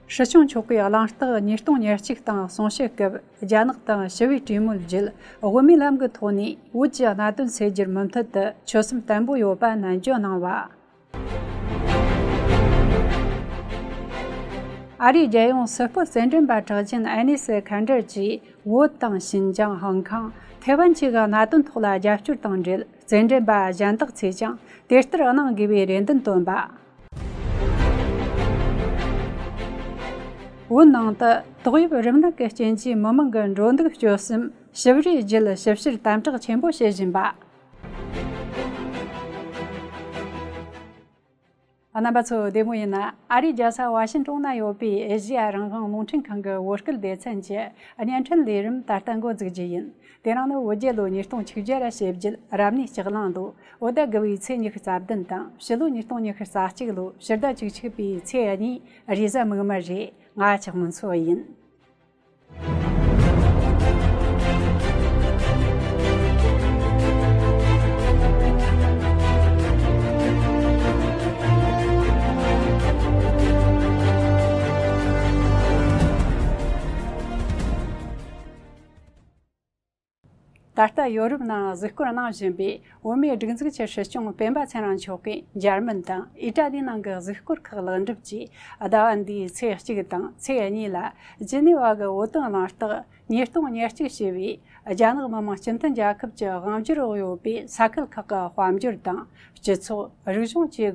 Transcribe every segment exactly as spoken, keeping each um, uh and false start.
སྲིད་སྐྱོང་མཆོག་གིས་གླེང་སྟེགས་ཉིས་སྟོང་ཉེར་གཅིག་དང་གསུང་བཤད་སྐབས། རྒྱ་ནག་དང་ཞི་བའི་གྲོས་མོལ་བརྒྱུད། དབུ་མའི་ལམ་གྱི་ཐོག་ནས་བོད་ཀྱི་གནད་དོན་སེལ་རྒྱུར་མུ་མཐུད་དུ་ཆོད་སེམས་བརྟན་པོ་ཡོད་པ་ནན་བརྗོད་གནང་བ། ཨ་རིའི་རྒྱལ་ཡོངས་སིལ་སྤོལ་རྩེད་འགྲན་པ་གྲགས་ཅན་ཨ་ནེ་སི་ཁན་ཏྲར་གྱིས་བོད་དང་ཤིན་ཅང་། ཧང་ཁང་། ཐེ་ཝན་བཅས་ཀྱི་གནད་དོན་ཐོག་ལ་རྒྱབ་སྐྱོར་དང་འབྲེལ། རྩེད་འགྲན་པ་གཞན་དག་ཚོས་ཀྱང་དེ་ལྟར་གནང་དགོས་པའི་རེ་འདུན་བཏོན་པ། བོད་ནང་དུ་ཏོག་དབྱིབས་རིམས་ནད་ཀྱི་རྐྱེན་གྱིས་མི་མང་གི་འགྲོ་འདུག་སྤྱོད་གསུམ་ཞིབ་རེའི་རྒྱུད་ཞིབ་བཤེར་དམ་དྲག་ཆེན་པོ་བྱེད་བཞིན་པ། རྣམ་པ་ཚོ་བདེ་མོ་ཡིན་ན། ཨ་རིའི་རྒྱལ་ས་ཝ་ཤིན་ཀྲོང་ན་ཡོད་པའི་ཨེ་ཤེ་ཡ་རང་དབང་རླུང་འཕྲིན་ཁང་གི་བོད་སྐད་སྡེ་ཚན་གྱི་བརྙན་འཕྲིན་ལས་རིམ་ད་ལྟ་འགོ་འཛུགས་རྒྱུ་ཡིན། དེ་རིང་ནི་བོད་རྒྱལ་ལོ་ཉིས་སྟོང་ཆིག་བརྒྱ་ར་ཞེ་བརྒྱད། རབ་གནས་ལྕགས་གླང་ལོ། བོད་ཟླ་དགུ་བའི་ཚེས་ཉི་ཤུ་རྩ་བདུན་དང་། ཕྱི་ལོ་ཉིས་སྟོང་ཉི་ཤུ་རྩ་གཅིག་ལོ་ཕྱི་ཟླ་བཅུ་གཅིག་པའི་ཚེས་གཉིས། རེས་གཟའ་མིག་དམར་རེད། ང་ཆགས་མུན་སོ་ཡིན། ད་ལྟ་ཡོ་རོབ་ནང་གཟིགས་སྐོར་གནང་བཞིན་པའི་བོད་མིའི་སྒྲིག་འཛུགས་ཀྱི་སྲིད་སྐྱོང་སྤེན་པ་ཚེ་རིང་མཆོག་གིས་འཇར་མན་དང་ཨི་ཏྲ་ལི་ནང་གི་གཟིགས་སྐོར་ཁག་ལེགས་འགྲུབ་ཀྱིས། ཟླ་བ་འདིའི་ཚེས་གཅིག་དང་ཚེས་གཉིས་ལ་ཇི་ནི་ཝ་གི་བོད་དོན་གླེང་སྟེགས་ཉིས་སྟོང་ཉེར་གཅིག་ཞེས་པའི་རྒྱ་ནག་མི་དམངས་སྤྱི་མཐུན་རྒྱལ་ཁབ་ཀྱི་དབང་སྒྱུར་འོག་ཡོད་པའི་ས་ཁུལ་ཁག་གི་དཔལ་འབྱོར་དང་སྤྱི་ཚོགས། རིག་གཞུང་བཅས་ཀྱི་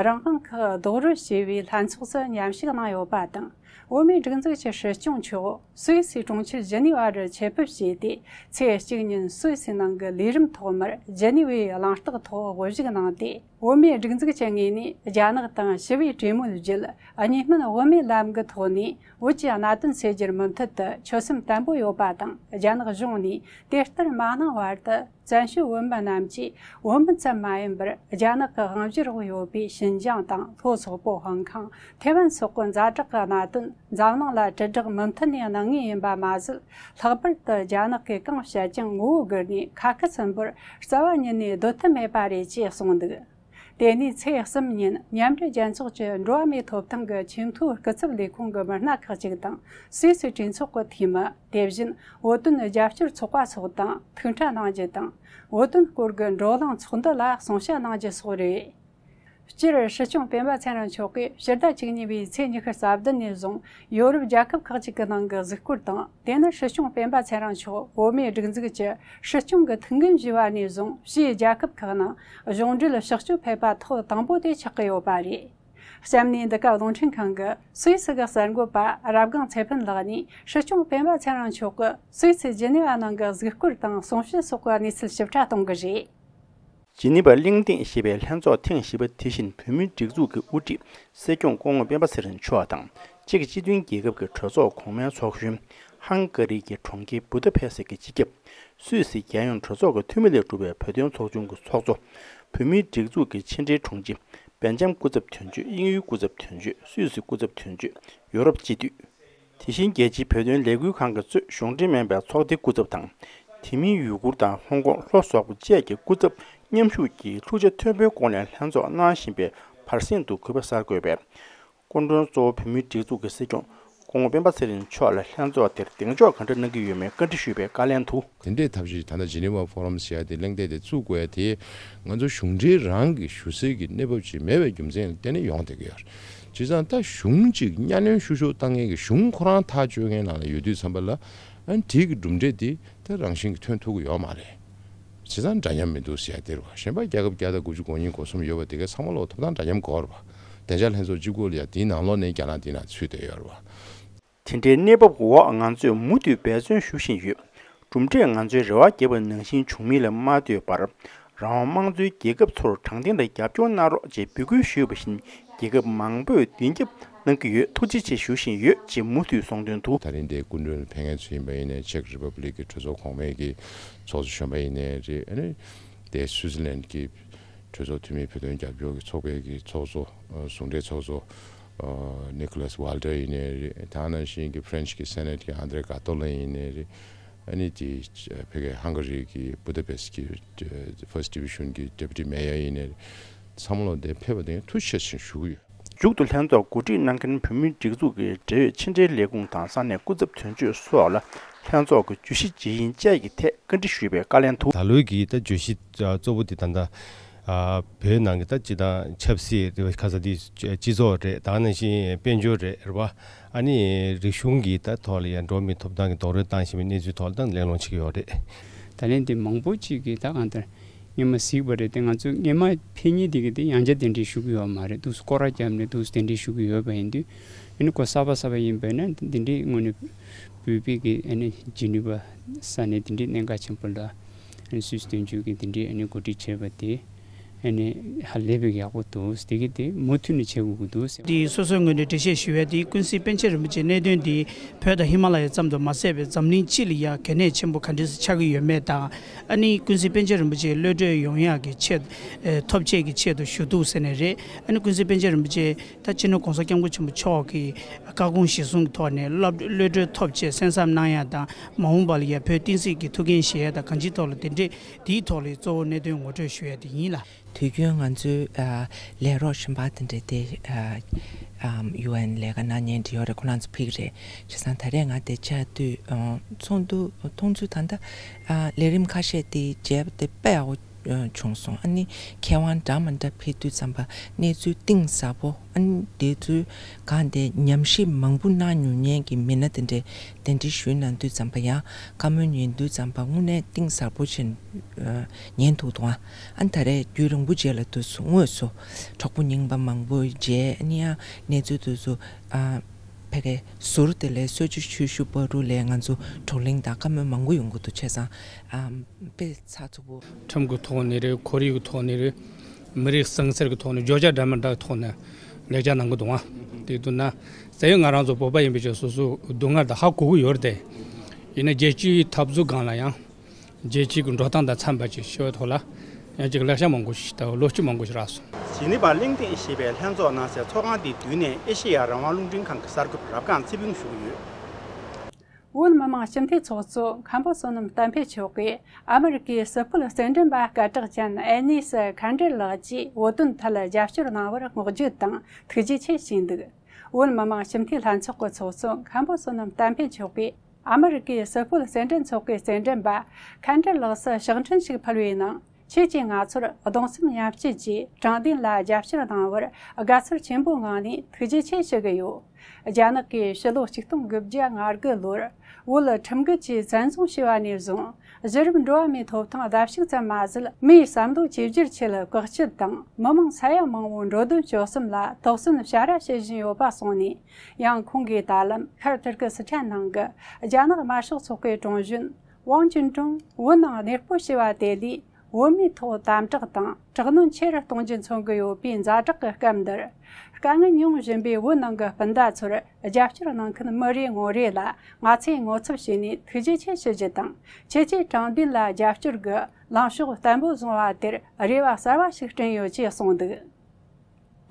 རང་དབང་ཁག་རྡོག་རོལ་བྱས་པའི་ལྷན་ཚོགས་སུ་མཉམ་ཞུགས་གནང་ཡོད་པ་དང་། བོད་མིའི་སྒྲིག་འཛུགས་ཀྱི་སྲིད་སྐྱོང་མཆོག་སུད་སིའི་གྲོང་ཁྱེར་ཇི་ནི་ཝ་རུ་ཆེད་ཕེབས་བྱས་ཏེ། ཚེས་གཅིག་ཉིན་སུད་སིའི་ནང་གི་ལས་རིམ་ཐོག་མར་ཇི་ནི་ཝའི་གླེང་སྟེགས་ཐོག་དབུ་བཞུགས་གནང་སྟེ། བོད་མིའི་སྒྲིག་འཛུགས་ཀྱི་ངོས་ནས་རྒྱ་ནག་དང་ཞི་བའི་གྲོས་མོལ་བརྒྱུད། གཉིས་སྨན་དབུ་མའི་ལམ་གྱི་ཐོག་ནས་བོད་ཀྱི་གནད་དོན་སེལ་རྒྱུར་མུ་མཐུད་དུ་ཆོད་སེམས་བརྟན་པོ་ཡོད་པ་དང་། རྒྱ་ནག་གཞུང་ནས་དེ་ལྟར་མ་གནང་བར་དུ། བཙན་བྱོལ་བོད་མི་རྣམས་ཀྱིས་བོད་མི་ཙམ་མ་ཡིན་པར། རྒྱ་ནག་གི་དབང་སྒྱུར་འོག་ཡོད་པའི་ཤིན་ཅང་དང་། ལྷོ་སོག་པོ་ཧང་ཁང་། ཐེ་ཝན་སོགས་ཀྱི་ཛ་དྲག་གི་གནད་དོན་འཛམ་གླིང་ལ་དྲིལ་བསྒྲགས་མུ་མཐུད་ནས་གནང་ངེས་ཡིན་པ་མ་ཟད། ལྷག་པར་དུ་རྒྱ་ནག་གིས་གང་བཤད་ཀྱང་ངོ་བོ་བསྒུར་ནས་ཁ་ཁ་ཚུན་པོར་རྩ་བ་ཉིད་ནས་སྡོད་ཐུབ་མེད་པ་རེད་ཅེས་གསུངས་འདུག་དེ་ནས་ཚེས་གསུམ་ཉིན་མཉམ་འབྲེལ་རྒྱལ་ཚོགས་ཀྱི་འགྲོ་བ་མིའི་ཐོབ་ཐང་གི་ཆེས་མཐོའི་སྐུ་ཚབ་ལས་ཁུངས་ཀྱི་མི་སྣ་ཁག་ཅིག་དང་། སུད་སི་གྲོས་ཚོགས་ཀྱི་འཐུས་མི། དེ་བཞིན་བོད་དོན་རྒྱབ་སྐྱོར་ཚོགས་པ་སོགས་དང་ཐུག་འཕྲད་གནང་རྒྱུ་དང་། བོད་དོན་སྐོར་གྱི་བགྲོ་གླེང་ཚོགས་འདུ་ལ་གསུང་བཤད་གནང་རྒྱུ་སོགས་རེད། སྤྱིར་སྲིད་སྐྱོང་སྤེན་པ་ཚེ་རིང་མཆོག་གིས་ཕྱི་ཟླ་བཅུ་གཉིས་པའི་ཚེས་ཉི་ཤུ་རྩ་བདུན་ནས་བཟུང་ཡོ་རོབ་རྒྱལ་ཁབ་ཁག་ཅིག་གི་ནང་གི་གཟིགས་སྐོར་དང་། དེ་ནི་སྲིད་སྐྱོང་སྤེན་པ་ཚེ་རིང་མཆོག་བོད་མིའི་སྒྲིག་འཛུགས་ཀྱི་སྲིད་སྐྱོང་གི་ཐུགས་འགན་བཞེས་པ་ནས་བཟུང་ཕྱིའི་རྒྱལ་ཁབ་ཁག་ནང་གཞུང་འབྲེལ་ཕྱག་མཆོད་ཕེབས་པ་ཐེངས་དང་པོ་དེ་ཆགས་ཀྱི་ཡོད་པ་རེད། གཤམ་ནས་འདི་ག་རླུང་འཕྲིན་ཁང་གི་སུད་སི་གི་གསར་འགོད་པ་རབ་སྒང་ཚེ་ཕུན་ལགས་ནས། སྲིད་སྐྱོང་སྤེན་པ་ཚེ་རིང་མཆོག་གིས་སུད་སི་ཇི་ནི་ཝ་ནང་གི་གཟིགས་སྐོར་དང་གསུང་བཤད་སོགས་ཀྱི་གནས་ཚུལ་ཞིབ་ཕྲ་གཏོང་གི་རེད། ཇི་ནི་ཝ་གླེང་སྟེགས་ཞེས་པའི་ལྷན་ཚོགས་ཐེངས་བཞི་པ་དེ་བཞིན་བོད་མིའི་སྒྲིག་འཛུགས་ཀྱི་དབུ་ཁྲིད་སྲིད་སྐྱོང་སྐུ་ངོ་སྤེན་པ་ཚེ་རིང་མཆོག་དང་། ཅེཀ་སྤྱི་མཐུན་རྒྱལ་ཁབ་ཀྱི་གྲོས་ཚོགས་གོང་མའི་ཚོགས་གཞོན། ཧང་ག་རི་གི་གྲོང་ཁྱེར་བུ་ད་པེ་སི་ཀྱི་སྤྱི་ཁྱབ། སུད་སི་རྒྱལ་ཡོངས་གྲོས་ཚོགས་ཀྱི་འཐུས་མི་ལས་གྲུབ་པའི་བོད་དོན་ཚོགས་ཆུང་གི་ཚོགས་གཙོ། བོད་མིའི་སྒྲིག་འཛུགས་ཀྱི་ཕྱི་འབྲེལ་དྲུང་ཆེ། སྦེལ་ཇམ་སྐུ་ཚབ་དོན་གཅོད། དབྱིན་ཡུལ་སྐུ་ཚབ་དོན་གཅོད། སུད་སི་སྐུ་ཚབ་དོན་གཅོད། ཡོ་རོབ་སྤྱི་འཐུས། དེ་བཞིན་རྒྱལ་སྤྱིའི་བོད་དོན་ལས་འགུལ་ཁང་གི་གཙོས་གཞུང་འབྲེལ་མིན་པའི་ཚོགས་སྡེ་སྐུ་ཚབ་དང་། དེ་མིན་ཡུ་གུར་དང་ཧོང་ཀོང་། ལྷོ་སོག་པོ་བཅས་ཀྱི་སྐུ་ཚབ་མཉམ་ཞུགས་ཀྱིས་ཐུགས་རྗེ་མཐོན་པོའི་སྒོ་ནས་ལྷན་ཚོགས་གནང་བཞིན་པའི་བར་གསེང་དུ་གུས་པ་གསར་འགོད་པས། སྐུ་མགྲོན་གཙོ་བོ་བོད་མིའི་སྒྲིག་འཛུགས་ཀྱི་སྲིད་སྐྱོང་སྐུ་ངོ་སྤེན་པ་ཚེ་རིང་མཆོག་ལ་ལྷན་ཚོགས་དེར་གདེང་འཇོག་ག་འདྲ་གནང་གི་ཡོད་མེད་བཀའ་འདྲི་ཞུས་པའི་བཀའ་ལན་དུ། དེ་འདྲའི་ཐབས་ཤེས། ད་ལྟ་ཇི་ནི་ཝ་ཕོ་རམ་ཟེར་ཡ་དེ་གླེང་སྟེགས་དེ་བཙུགས་དགོས་ཡ་དེ། ང་ཚོ་གཞུང་འབྲེལ་རང་གི་ཞུ་སའི་གི་གནས་བབ་ཅིག་མེད་པའི་རྒྱུ་མཚན་ལ་བརྟེན་ནས་ཡོང་བསྡད་ཀྱི་ཡོད་རེད། བྱས་ཙང་ད་གཞུང་གཅིག་གཉའ་གནོན་ཤུགས་ཤུགས་བཏང་མཁན་གྱི་གཞུང་ཁོ་རང་ཐག་གཅོད་མཁན་ནང་ལ་ཡོད་དུས་ཙམ་པ་ལ། ཨ་ནི་དེ་གི་གྲུབ་འབྲས་དེ་ད་རང་བཞིན་གྱིས་ཐོན་ཐུབ་ཀྱི་ཡོད་མ་རེད། བྱས་ཙང་འདྲ་མཉམ་མི་འདུག་ཟེར་ཡ་དེ་རེད་བ། གཞན་པ་རྒྱལ་ཁབ་བརྒྱ་དང་དགུ་བཅུ་གོ་གཉིས་གོ་གསུམ་ཡོད་པ་དེ་གའི་ཚང་མ་ལོག་ཐོབ་ཐང་འདྲ་མཉམ་དགོས་རེད་བ། བདེ་འཇགས་ལྷན་ཚོགས་གཅིག་པོ་ལ་ཡ་དེའི་ནང་ལོགས་ནས་རྒྱ་ནག་དེའི་ནང་ཚུད་བསྡད་ཡོད་རེད་བ། དེ་འདྲའི་གནས་བབ་འོག་ང་ཚོས་མུ་མཐུད་འབད་བརྩོན་ཞུ་བཞིན་ཡོད། གྲུབ་འབྲས་ང་ཚོའི་རེ་བ་བརྒྱབ་པ་ནང་བཞིན་བྱུང་མིན་ལ་མ་ལྟོས་པར། རང་དབང་དམངས་གཙོའི་རྒྱལ་ཁབ་ཚོར་དྲང་བདེན་དང་རྒྱབ་སྐྱོར་གནང་རོགས་ཅེས་འབོད་སྐུལ་ཞུས་པ་བཞིན་རྒྱལ་ཁབ་མང་པོས་མདུན་རྒྱབ་གནང་གི་ཡོད། ཐུགས་རྗེ་ཆེ་ཞུ་བཞིན་ཡོད་ཅེས་མུ་མཐུད་གསུངས་དོན་དུ། ད་རིང་འདིར་སྐུ་མགྲོན་ལ་ཕེབས་མཁན་ཚོ་ཡིན་པ་ཡིན་ནའི། ཅེཀ་རི་པབ་ལིག་གི་གྲོས་ཚོགས་གོང་མའི་གི་ཚོགས་གཙོ་གཞོན་པ་ཡིན་ནའི་རེད། ཨ་ནི་དེ་སུའི་ཙི་ལན་གྱི་གྲོས་ཚོགས་འཐུས་མི་བོད་དོན་རྒྱབ་སྐྱོར་གྱི་ཚོགས་པའི་གི་ཚོགས་གཙོ། ཨ། ཟུང་འབྲེལ་ཚོགས་གཙོ། ཨ། ནི་ཀོ་ལཱས་ཝལ་ཏར་ཡིན་ནའི་རེད། ད་ནང་བཞིན་གྱི་ཧྥ་རན་ཆི་གི་སེ་ནེ་ཊི་གི་ཨན་དྲེ་ག་ཏོ་ལན་ཡིན་ནའི་རེད། ཨ་ནི་དེ་ཕ་གི་ཧང་ག་རི་གི་བུ་ད་པེ་སི་གི་ཕར་སི་ཊི་ཌི་བི་ཤན་གི་ཌེ་པུ་ཊི་མེ་ཡར་ཡིན་ནའི་རེད། ཚང་མ་ལོག་འདིར་ཕེབས་པ་དེ་ཐུགས་རྗེ་ཆེ་ཞུ་གི་ཡོད། མཇུག་ཏུ་ལྷན་ཚོགས་གོ་སྒྲིག་གནང་མཁན་བོད་མིའི་སྒྲིག་འཛུགས་ཀྱི་འབྲེལ་ཡོད་ཕྱི་འབྲེལ་ལས་ཁུངས་དང་ས་གནས་སྐུ་ཚབ་དོན་གཅོད་སོགས་ལ་ལྷན་ཚོགས་ཀྱི་བརྗོད་གཞི་ཇི་ཡིན་བཅས་ཀྱི་ཐད་བཀའ་འདྲི་ཞུས་པའི་བཀའ་ལན་དུ། ད་ལོའི་གི་ད་བརྗོད་གཞི་གཙོ་བོ་དེ་ད་ལྟ་ཨ་བོད་ནང་གི་ད་སྤྱི་དང་ཆབ་སྲིད་རེད་བ། ཁ་ས་དེ་སྤྱི་ཚོགས་རེད། ད་ནང་བཞིན་དཔལ་འབྱོར་རེད། རེད་བ། ཨ་ནི་རིག་གཞུང་གི་ད་ཐོག་ལ་ཡང་འགྲོ་བ་མིའི་ཐོབ་ཐང་གི་རྡོག་རོལ་བཏང་བཞིན་པའི་གནས་ཚུལ་ཐོག་ལ་ད་གླེང་སློང་བྱེད་ཀྱི་ཡོད་རེད། ད་ལན་དེ་མང་པོ་ཅིག་གིས་ད་གང་ལྟར་སྔོན་མ་གཟིགས་པ་རེད་དེ། ང་ཚོ་སྔོན་མ་ཕེབས་མཁན་དེ་གི་དེ་ཡང་བསྐྱར་གདན་འདྲེན་ཞུ་གི་ཡོད་མ་རེད། འདུག་སེ་སྐོར་ར་བརྒྱབ་ནས་འདུག་སེ་གདན་འདྲེན་ཞུ་གི་ཡོད་པ་ཡིན་དུས། ཨ་ནི་གོ་གསར་པ་གསར་པ་ཡིན་པས་ན་འདི་འདྲའི་དངོས་གནས་བོད་པའི་གི་ཨ་ནི་ཇི་ནི་ཝ་ས་གནས་འདི་འདྲའི་གནད་འགག་ཆེན་པོ་ལ་ཨ་ནི་སུད་སི་དོན་གཅོད་ཀྱིས་འདི་འདྲའི་ཨ་ནི་གོ་སྒྲིག་བྱས་པ་དེ་ཨ་ནི་ཧ་ལས་པའི་ཡག་པོ་འདུག་དེ་གི་དེ་མུ་མཐུད་ནས་བྱེད་དགོས་ཀྱི་འདུག་ཟེར། འདི་སོ་སོའི་ངོས་ནས་འགྲེལ་བཤད་ཞུ་ཡ་དེ། ཀུན་གཟིགས་པཎ་ཆེན་རིན་པོ་ཆེའི་གནད་དོན་འདི་བོད་དང་ཧི་མ་ལ་ཡ་ཙམ་དུ་མ་ཟད་པའི་འཛམ་གླིང་སྤྱི་ལ་ཡ་གལ་གནད་ཆེན་པོ་ག་འདྲ་ཞིག་ཆགས་ཀྱི་ཡོད་མེད་དང་། ཨ་ནི་ཀུན་གཟིགས་པཎ་ཆེན་རིན་པོ་ཆེ་གློད་གྲོལ་ཡོང་ཡག་གི་ཆེད་ཨེ་ཐོབ་ཆེད་ཀྱི་ཆེད་དུ་ཞུ་གཏུག་ཟེར་ནས་རེད། ཨ་ནི་ཀུན་གཟིགས་པཎ་ཆེན་རིན་པོ་ཆེ་ད་སྤྱི་ནོར་༸གོང་ས་༸སྐྱབས་མགོན་ཆེན་པོ་མཆོག་གི་བཀའ་དགོངས་གཞིར་བཟུང་གི་ཐོག་ནས་གློད་གློད་གྲོལ་ཐོབ་ཆེད་གསན་བསམ་གནང་ཡ་དང་། མ་འོངས་པ་ལ་ཡ་བོད་བསྟན་སྲིད་ཀྱི་ཐུགས་འགན་བཞེས་ཡ་དང་། གང་ཅིའི་ཐོག་ལ་དེ་འདྲས་དེའི་ཐོག་ལ་གཙོ་བོ་གནད་དོན་ངོ་སྤྲོད་ཞུ་ཡ་དེ་ཡིན་ལ། དུས་རྒྱུན་ང་ཚོའི་ཨ་ལས་རོགས་གཞན་པ་དེ་འདྲས་དེ་ཨ་ཨམ་ཡུ་ཨེན་ལས་ཀ་གནང་མཁན་འདྲ་ཡོད་རེད། ཁོ་རང་ཚོ་ཕེབས་ཀྱི་རེད། བྱས་ཙང་ད་རེས་ང་དེ་བཅར་དུས་ཨ་ཚོགས་འདུ་མཐོང་ཚུལ་ད་ལྟ་ཨ་ལས་རིམ་ཁ་ཤས་དེ་མཇལ་བ་དེ་དཔེ་ཡག་པོ་ཨ་བྱུང་སོང་། ཨ་ནི་མཁས་དབང་འདྲ་མི་འདྲ་ཕེབས་དུས་ཙམ་པ་གནས་ཚུལ་གཏིང་ཟབ་པོ། ཨ་ནི་དེ་ཚོའི་སྒང་དེ་ཉམས་ཞིབ་མང་པོ་གནང་མྱོང་མཁན་གྱི་མི་སྣ་དེ་འདྲས་གདན་འདྲེན་ཞུས་གནང་དུས་ཙམ་པ། ཡང་བཀའ་མོལ་ཉན་དུས་ཙམ་པ་དངོས་གནས་གཏིང་ཟབ་པོ་ཅིག་ཨ་ཉན་ཐུབ་འདུག་ཨ་ཨ་ནི་ད་རེས་རྒྱུན་རིང་པོ་རྗེས་ལ་དུས་སུ་དངོས་སུ་གྲོགས་པོ་རྙིང་པ་མང་པོ་མཇལ། ཨ་ནི་ཡང་གནས་ཚུལ་དུས་སུ་ཨ་ཕ་གི་ཟུར་དེ་ལས་གསོལ་ཇ་མཆོད་བཤམས་བར་དུ་ལ་ང་ཚོ་བགྲོ་གླེང་དང་བཀའ་མོལ་མང་པོ་ཡོང་གི་འདུག་བྱས་ཙང་ཨ་དཔེ་ཚགས་ཚུད་པོ། ཁྲིམས་ཀྱི་ཐོག་ནས་རེད། ཁོར་ཡུག་གི་ཐོག་ནས་རེད། མི་རིགས་ཟུང་འབྲེལ་གྱི་ཐོག་ནས། བརྗོད་བྱ་འདྲ་མི་འདྲ་གི་ཐོག་ནས་ལས་ཀ་གནང་གི་འདུག་ཨ། དེ་དུས་ན་ཟེར་ཡོད། ང་རང་ཚོ་བོད་པ་ཡིན་པའི་ཆ་སོ་སོའི་སྡུག་བསྔལ་དེ་ཧ་གོ་གི་ཡོད་རེད་དེ། ཡིན་ན་རྒྱལ་སྤྱིའི་འཐབ་རྩོད་སྒང་ལ་ཡང་རྒྱལ་སྤྱིའི་གི་འགྲོ་སྟངས་དང་འཚམས་པ་ཅིག་ཤེས་པའི་ཐོག་ལ་ཡང་ཅིག་ལེགས་ཆ་མང་པོ་ཞིག་དང་ལོ་རྒྱུས་མང་པོ་ཞིག་རག་སོང་། ཇི་ནི་ཝ་གླེང་སྟེགས་ཞེས་པའི་ལྷན་ཚོགས་གནང་སའི་ཚོགས་ཁང་འདིའི་མདུན་ནས་ཨེ་ཤེ་ཡ་རང་དབང་རླུང་འཕྲིན་ཁང་གི་གསར་འགོད་པ་རབ་སྒང་ཚེ་ཕུན་ཞུ་གི་ཡོད། བོད་མི་མང་སྤྱི་འཐུས་ཚོགས་གཙོ་མཁན་པོ་བསོད་ནམས་བསྟན་འཕེལ་མཆོག་གིས་ཨ་མི་རི་ཀའི་ཟུར་བཀོད་རྩེད་འགྲན་པ་སྐད་གྲགས་ཅན་ཨེ་ནིས་ཁན་ཏྲེར་ལགས་ཀྱིས་བོད་དོན་ཐད་རྒྱབ་སྐྱོར་གནང་བར་བསྔགས་བརྗོད་དང་ཐུགས་རྗེ་ཆེ་ཞུས་འདུག་བོད་མི་མང་སྤྱི་འཐུས་ལྷན་ཚོགས་ཀྱི་ཚོགས་གཙོ་མཁན་པོ་བསོད་ནམས་བསྟན་འཕེལ་མཆོག་གིས་ཨ་མི་རི་ཀའི་ཟུར་བཀོད་རྩེད་འགྲན་ཚོགས་པའི་རྩེད་འགྲན་པ་ཁན་ཏྲེར་ལགས་སུ་ཕྱག་འཕྲིན་ཞིག་ཕུལ་བའི་ནང་། ཁྱེད་ཀྱིས་ང་ཚོར་གདུང་སེམས་མཉམ་སྐྱེད་ཀྱིས་དྲང་བདེན་ལ་རྒྱབ་སྐྱོར་གནང་བར་དགའ་ཚོར་ཆེན་པོའི་ངང་ནས་ཐུགས་རྗེ་ཆེ་ཞུ་གི་ཡོད། རྒྱ་ནག་གིས་ཕྱི་ལོ་ཆིག་སྟོང་དགུ་བརྒྱ་ང་དགུ་ལོར་བོད་ཁྲིམས་འགལ་གྱིས་བཙན་བཟུང་བྱས་པ་ནས་བཟུང་། གཞི་རིམ་འགྲོ་བ་མིའི་ཐོབ་ཐང་ཟླ་ཞིག་ཙམ་མ་ཟད། མིའི་བསམ་བློ་བཅོས་བསྒྱུར་ཆེད་བཀག་སྐྱིལ་དང་། མི་མང་ས་ཡ་མང་བོའི་འགྲོ་དོན་སྤྱོད་གསུམ་ལ་དོགས་ཟོན་ཞབས་ཕྱི་བྱེད་བཞིན་ཡོད་པ་གསུངས་ནས། ཡང་ཁོང་གིས་ད་ལམ་ཤར་ཏུར་ཀི་སི་ཐན་ནང་གི་རྒྱ་ནག་དམར་ཤོག་ཚོགས་པའི་དྲུང་གཞོན་ཝང་ཅུན་ཀྲུང་བོད་ནང་གནས་སྤོ་བྱས་པ་དེ་ལས། བོད་མིའི་ཐོག་དམ་དྲག་དང་དྲག་གནོན་ཆེ་རུ་གཏོང་རྒྱུ་མཚོན་གྱི་ཡོད་པའི་ཛ་དྲག་གི་སྐབས་འདིར། དཀའ་ངལ་མྱོང་བཞིན་པའི་བོད་ནང་གི་སྤུན་ཟླ་ཚོར་རྒྱབ་སྐྱོར་གནང་མཁན་མི་རེ་ངོ་རེ་ལ་ང་ཚོས་ངོ་ཚབ་བྱས་ནས་ཐུགས་རྗེ་ཆེ་ཞུ་རྒྱུ་དང་། ཁྱེད་ཀྱིས་དྲང་བདེན་ལ་རྒྱབ་སྐྱོར་གྱི་ལངས་ཕྱོགས་བརྟན་པོ་བཟུང་བ་དེར་རེ་བ་གསར་བ་ཞིག་བསྐྲུན་ཡོད་ཅེས་གསུངས་འདུག་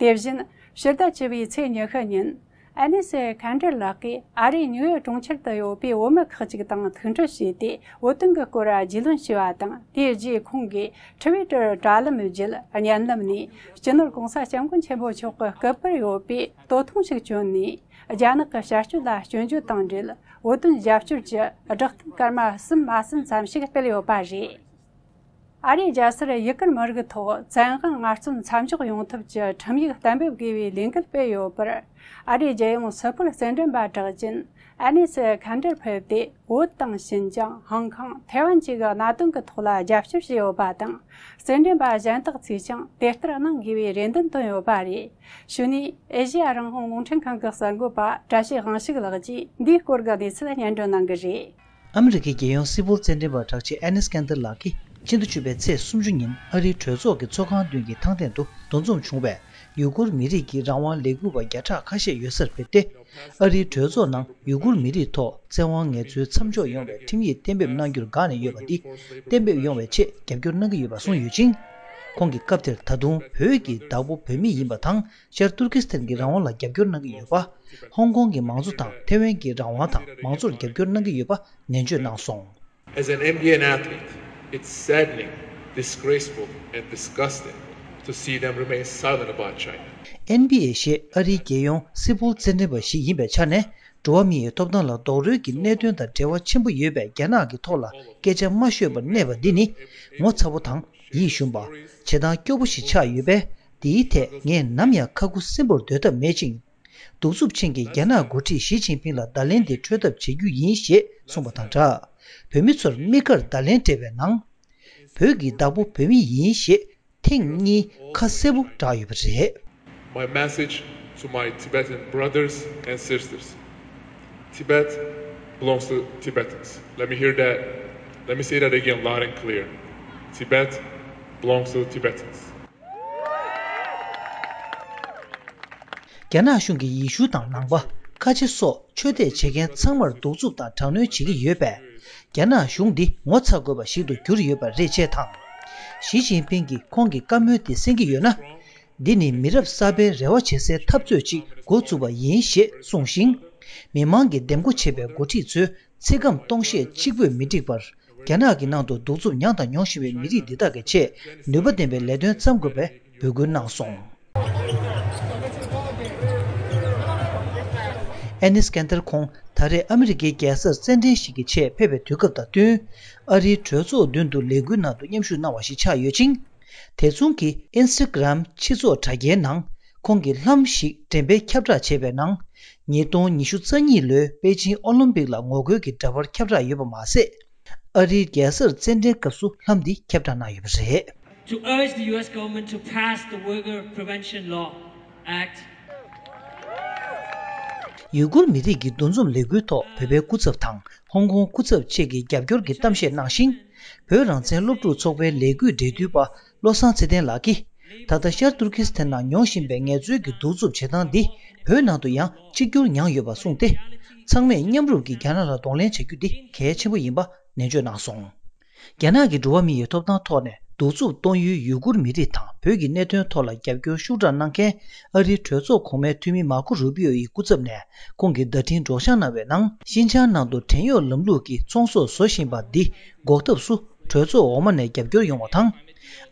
དེ་བཞིན་ཕྱི་ཟླ་བཅུ་པའི་ཚེས་ཉི་ཤུ་ཉིན། ཨ་ནེ་སི་ཁན་ཏྲེར་ལགས་ཀྱིས་ཨ་རིའི་ནིའུ་ཡོག་གྲོང་ཁྱེར་དུ་ཡོད་པའི་བོད་མི་ཁག་ཅིག་དང་ཐུག་འཕྲད་བྱས་ཏེ། བོད་དོན་གྱི་སྐོར་རྒྱུས་ལོན་བྱས་པ་དང་། དེའི་རྗེས་ཁོང་གིས་ཊི་ཝི་ཊར་དྲ་ལམ་བརྒྱུད་བརྙན་ལམ་ནས། སྤྱི་ནོར་༸གོང་ས་༸སྐྱབས་མགོན་ཆེན་པོ་མཆོག་གི་སྐུ་པར་ཡོད་པའི་སྟོད་ཐུང་ཞིག་བསྐྱོན་ནས། རྒྱ་ནག་གི་བྱ་སྤྱོད་ལ་སྐྱོན་བརྗོད་དང་འབྲེལ། བོད་དོན་རྒྱབ་སྐྱོར་གྱི་སྒྲིག་མཐུན་སྐར་མ་གསུམ་མ་ཟིན་ཙམ་ཞིག་སྤེལ་ཡོད་པ་རེད། ཨ་རིའི་རྒྱལ་སར་ཡུ་གུར་མི་རིགས་ཐོག་བཙན་དབང་ངལ་རྩོལ་མཚམས་འཇོག་ཡོང་ཐབས་ཀྱི་ཁྲིམས་ཡིག་གཏན་འབེབས་དགོས་པའི་ལས་འགུལ་སྤེལ་ཡོད་པར། ཨ་རིའི་རྒྱལ་ཡོངས་ཟུར་བཀོད་རྩེད་འགྲན་པ་གྲགས་ཅན་ཨ་ནེ་སི་ཁན་ཏྲར་ཕེབས་ཏེ། བོད་དང་ཞིན་ཅང་། ཧོང་ཀོང་། ཐའེ་ཝན་བཅས་ཀྱི་གནད་དོན་གྱི་ཐོག་ལ་རྒྱབ་སྐྱོར་བྱས་ཡོད་པ་དང་། རྩེད་འགྲན་པ་གཞན་དག་ཚོས་ཀྱང་དེ་ལྟར་གནང་དགོས་པའི་རེ་འདུན་བཏོན་ཡོད་པ་རེད། གཞུག་ནས་ཨེ་ཤེ་ཡ་རང་དབང་རླུང་འཕྲིན་ཁང་གི་གསར་འགོད་པ་བཀྲ་ཤིས་དབང་ཕྱུག་ལགས་ཀྱིས་འདིའི་སྐོར་གྱི་གནས་ཚུལ་སྙན་སྒྲོན་གནང་གི་རེད། ཨ་མི་རི་ཀའི་རྒྱལ་ཡོངས་སིལ་བུར་རྩེད་འགྲན་པ་གྲགས་ཅན་ཨེ་ནེ་སི་ཀན་ཏར་ལགས་ཀྱིས་ཕྱི་ཟླ་བཅུ་པའི་ཚེས་སུམ་ཅུ་ཉིན་ཨ་རིའི་གྲོས་ཚོགས་ཀྱི་ཚོགས་ཁང་མདུན་གྱི་ཐང་སྟེང་དུ་འདུ་འཛོམས་བྱུང་བའི་ཡུ་གུར་མི་རིགས་ཀྱི་རང་དབང་ལས་འགུལ་བ་བརྒྱ་ཕྲག་ཁ་ཤས་ཡོད་སར་ཕེབས་ཏེ། ཨ་རིའི་གྲོས་ཚོགས་ནང་ཡུ་གུར་མི་རིགས་ཐོག་བཙན་དབང་ངལ་རྩོལ་མཚམས་འཇོག་ཡོང་བའི་ཁྲིམས་ཡིག་གཏན་འབེབས་གནང་རྒྱུར་དགའ་ནས་ཡོད་པ་འདི་གཏན་འབེབས་ཡོང་བའི་ཆེད་རྒྱབ་སྐྱོར་གནང་གི་ཡོད་པ་གསུངས་ཡོད་ཅིང་། ཁོང་གིས་སྐབས་དེར་ད་དུང་བོད་ཀྱི་བདག་པོ་བོད་མི་ཡིན་པ་དང་། ཤར་ཏུར་ཀི་སི་ཐན་གྱི་རང་དབང་ལ་རྒྱབ་སྐྱོར་གནང་གི་ཡོད་པ། ཧོང་ཀོང་གི་མང་གཙོ་དང་ཐའེ་ཝན་གྱི་རང་དབང་དང་མང་གཙོར་རྒྱབ་སྐྱོར་གནང་གི་ཡོད་པ་ནན་བརྗོད་གནང་སོང་། As an Indian athlete, it's saddening, disgraceful, and disgusting to see them remain silent about China. ཨེན་བྷི་ཨེ་ཞེས་ཨ་རིའི་རྒྱལ་ཡོངས་སིལ་བུར་རྩེད་འགྲན་པ་ཞིག་ཡིན་པའི་ཆ་ནས། འགྲོ་བ་མི་ཡི་ཐོབ་ཐང་ལ་རྡོག་རོལ་གྱི་གནད་དོན་དང་འབྲེལ་བ་ཆེན་པོ་ཡོད་པའི་རྒྱ་ནག་གི་ཐོག་ལ་སྐད་ཆ་མ་ཤོད་པར་གནས་པ་འདི་ནི་ངོ་ཚ་པོ་དང་ཡིད་ཞུམ་པ། བྱེད་སྟངས་སྐྱོ་པོ་ཞིག་ཆགས་ཡོད་པས། འདིའི་ཐད་ངས་ནམ་ཡང་ཁ་ཁུ་སིམ་པོར་སྡོད་ཐབས་མེད་ཅིང་། གདུག་རྩུབ་ཅན་གྱི་རྒྱ་ནག་འགོ་ཁྲིད་ཞི་ཅིན་ཕིང་ལ་བརྡ་ལན་འདི་འཕྲོད་ཐབས་བྱེད་རྒྱུ་ཡིན་ཞེས་གསུངས་པ་དང་སྦྲགས། བོད་མི་ཚོར་དམིགས་བཀར་བརྡ་ལན་སྤྲད་པའི་ནང་། བོད་ཀྱི་བདག་པོ་བོད་མི་ཡིན་ཞེས་ཐེངས་གཉིས་ཁ་གསལ་པོ་བསྒྲགས་ཡོད་པ་རེད། My message to my Tibetan brothers and sisters. Tibet belongs to Tibetans. Let me hear that. Let me say that again loud and clear. Tibet belongs to Tibetans. རྒྱ་ནག་གཞུང་གིས་ཡེ་ཤུ་དང་ནང་པ། ཁ་ཆེ་སོགས་ཆོས་དད་བྱེད་མཁན་ཚང་མར་གདུག་རྩུབ་དང་དྲག་གནོན་བྱེད་ཀྱི་ཡོད་པས། རྒྱ་ནག་གཞུང་འདི་ངོ་ཚ་དགོས་པ་ཞིག་ཏུ་གྱུར་ཡོད་པ་རེད་ཅེས་དང་། ཞི་ཅིན་ཕིང་གིས་ཁོང་གི་བཀའ་མོལ་དེ་གསན་གྱི་ཡོད་ན། འདི་ནི་མི་རབས་གསར་པའི་རེ་བ་བྱེད་སའི་འཐབ་རྩོད་ཅིག་འགོ་བཙུགས་པ་ཡིན་ཞེས་གསུངས་ཤིང་། མི་མང་གིས་འདེམས་བསྐོ་བྱས་པའི་འགོ་ཁྲིད་ཚོས་ཚིག་སྐམ་སྟོང་བཤད་གཅིག་པོས་མི་འགྲིག་པར། རྒྱ་ནག་གི་ནང་དུ་གདུག་རྩུབ་མྱངས་དང་མྱོང་བཞིན་པའི་མི་རིགས་འདི་དག་གི་ཆེད་ནུས་པ་ལྡན་པའི་ལས་དོན་བརྩམ་དགོས་པའི་འབོད་སྐུལ་གནང་སོང་། ཨེ་ནི་སྐན་ཐར་ཁོང་ད་རེས་ཨ་མི་རི་ཀའི་རྒྱལ་སར་རྩེད་འགྲན་ཞིག་གི་ཆེད་ཕེབས་པའི་དུས་སྐབས་དང་བསྟུན། ཨ་རིའི་གྲོས་ཚོགས་མདུན་དུ་ལས་འགུལ་ནང་དུ་མཉམ་ཞུགས་གནང་བ་ཞིག་ཆགས་ཡོད་ཅིང་། དེ་མཚུངས་ཀྱི་ཨིན་སི་ཊ་གྷི་རམ་སྤྱི་ཚོགས་དྲ་རྒྱའི་ནང་ཁོང་གིས་ལྷམ་ཞིག་འགྲེམས་སྤེལ་ཁྱབ་བསྒྲགས་བྱས་པའི་ནང་། ཉིས་སྟོང་ཉི་ཤུ་རྩ་གཉིས་ལོའི་པེ་ཅིང་ཨོ་ལིམ་པིག་ལ་ངོ་རྒོལ་གྱི་འདྲ་པར་ཁྱབ་བསྒྲགས་ཡོད་པ་མ་ཟད། ཨ་རིའི་རྒྱལ་སར་རྩེད་འགྲན་སྐབས་སུ་ལྷམ་འདི་ཁྱབ་བསྒྲགས་གནང་ཡོད་པ་རེད། To urge the U S government to pass the Uyghur Prevention Law Act. ཡུ་གུར་མི་རིགས་ཀྱི་འདུ་འཛོམས་ལས་འགུལ་ཐོག་བོད་པའི་སྐུ་ཚབ་དང་ཧོང་ཀོང་སྐུ་ཚབ་བཅས་ཀྱིས་རྒྱབ་སྐྱོར་གྱི་གཏམ་བཤད་གནང་ཞིང་། བོད་རང་བཙན་སློབ་ཕྲུག་ཚོགས་པའི་ལས་འགུལ་འབྲེལ་མཐུད་པ་བློ་བཟང་ཚེ་བརྟན་ལགས་ཀྱིས། ད་ལྟ་ཤར་ཏུར་ཀི་སི་ཐན་ནང་མྱོང་བཞིན་པའི་ངལ་རྩོལ་གྱི་གདུག་རྩུབ་བྱེད་སྟངས་འདི་བོད་ནང་དུ་ཡང་གཅིག་གྱུར་མྱངས་ཡོད་པ་གསུངས་ཏེ། ཚང་མས་མཉམ་རུབ་ཀྱིས་རྒྱ་ནག་ལ་གདོང་ལེན་བྱ་རྒྱུ་འདི་གལ་ཆེན་པོ་ཡིན་པ་ནན་བརྗོད་གནང་སོང་། རྒྱ་ནག་གི་འགྲོ་བ་མི་ཡི་ཐོབ་ཐང་ཐོག་ནས་གདུག་རྩུབ་གཏོང་ཡུལ་ཡུ་གུར་མི་རིགས་དང་བོད་ཀྱི་གནད་དོན་ཐོག་ལ་རྒྱབ་སྐྱོར་ཤུགས་དྲག་གནང་མཁན་ཨ་རིའི་གྲོས་ཚོགས་གོང་མའི་འཐུས་མི་མར་ཁོ་རུ་པི་ཨོ་ཡི་སྐུ་ཚབ་ནས་ཁོང་གི་བརྡ་འཕྲིན་སྒྲོག་སྦྱང་གནང་བའི་ནང་། ཤིན་ཅང་ནང་དུ་བྲན་གཡོག་ལམ་ལུགས་ཀྱི་ཚོང་ཟོག་བཟོ་བཞིན་པ་འདི་འགོག་ཐབས་སུ་གྲོས་ཚོགས་འོག་མ་ནས་རྒྱབ་སྐྱོར་ཡོང་བ་དང་།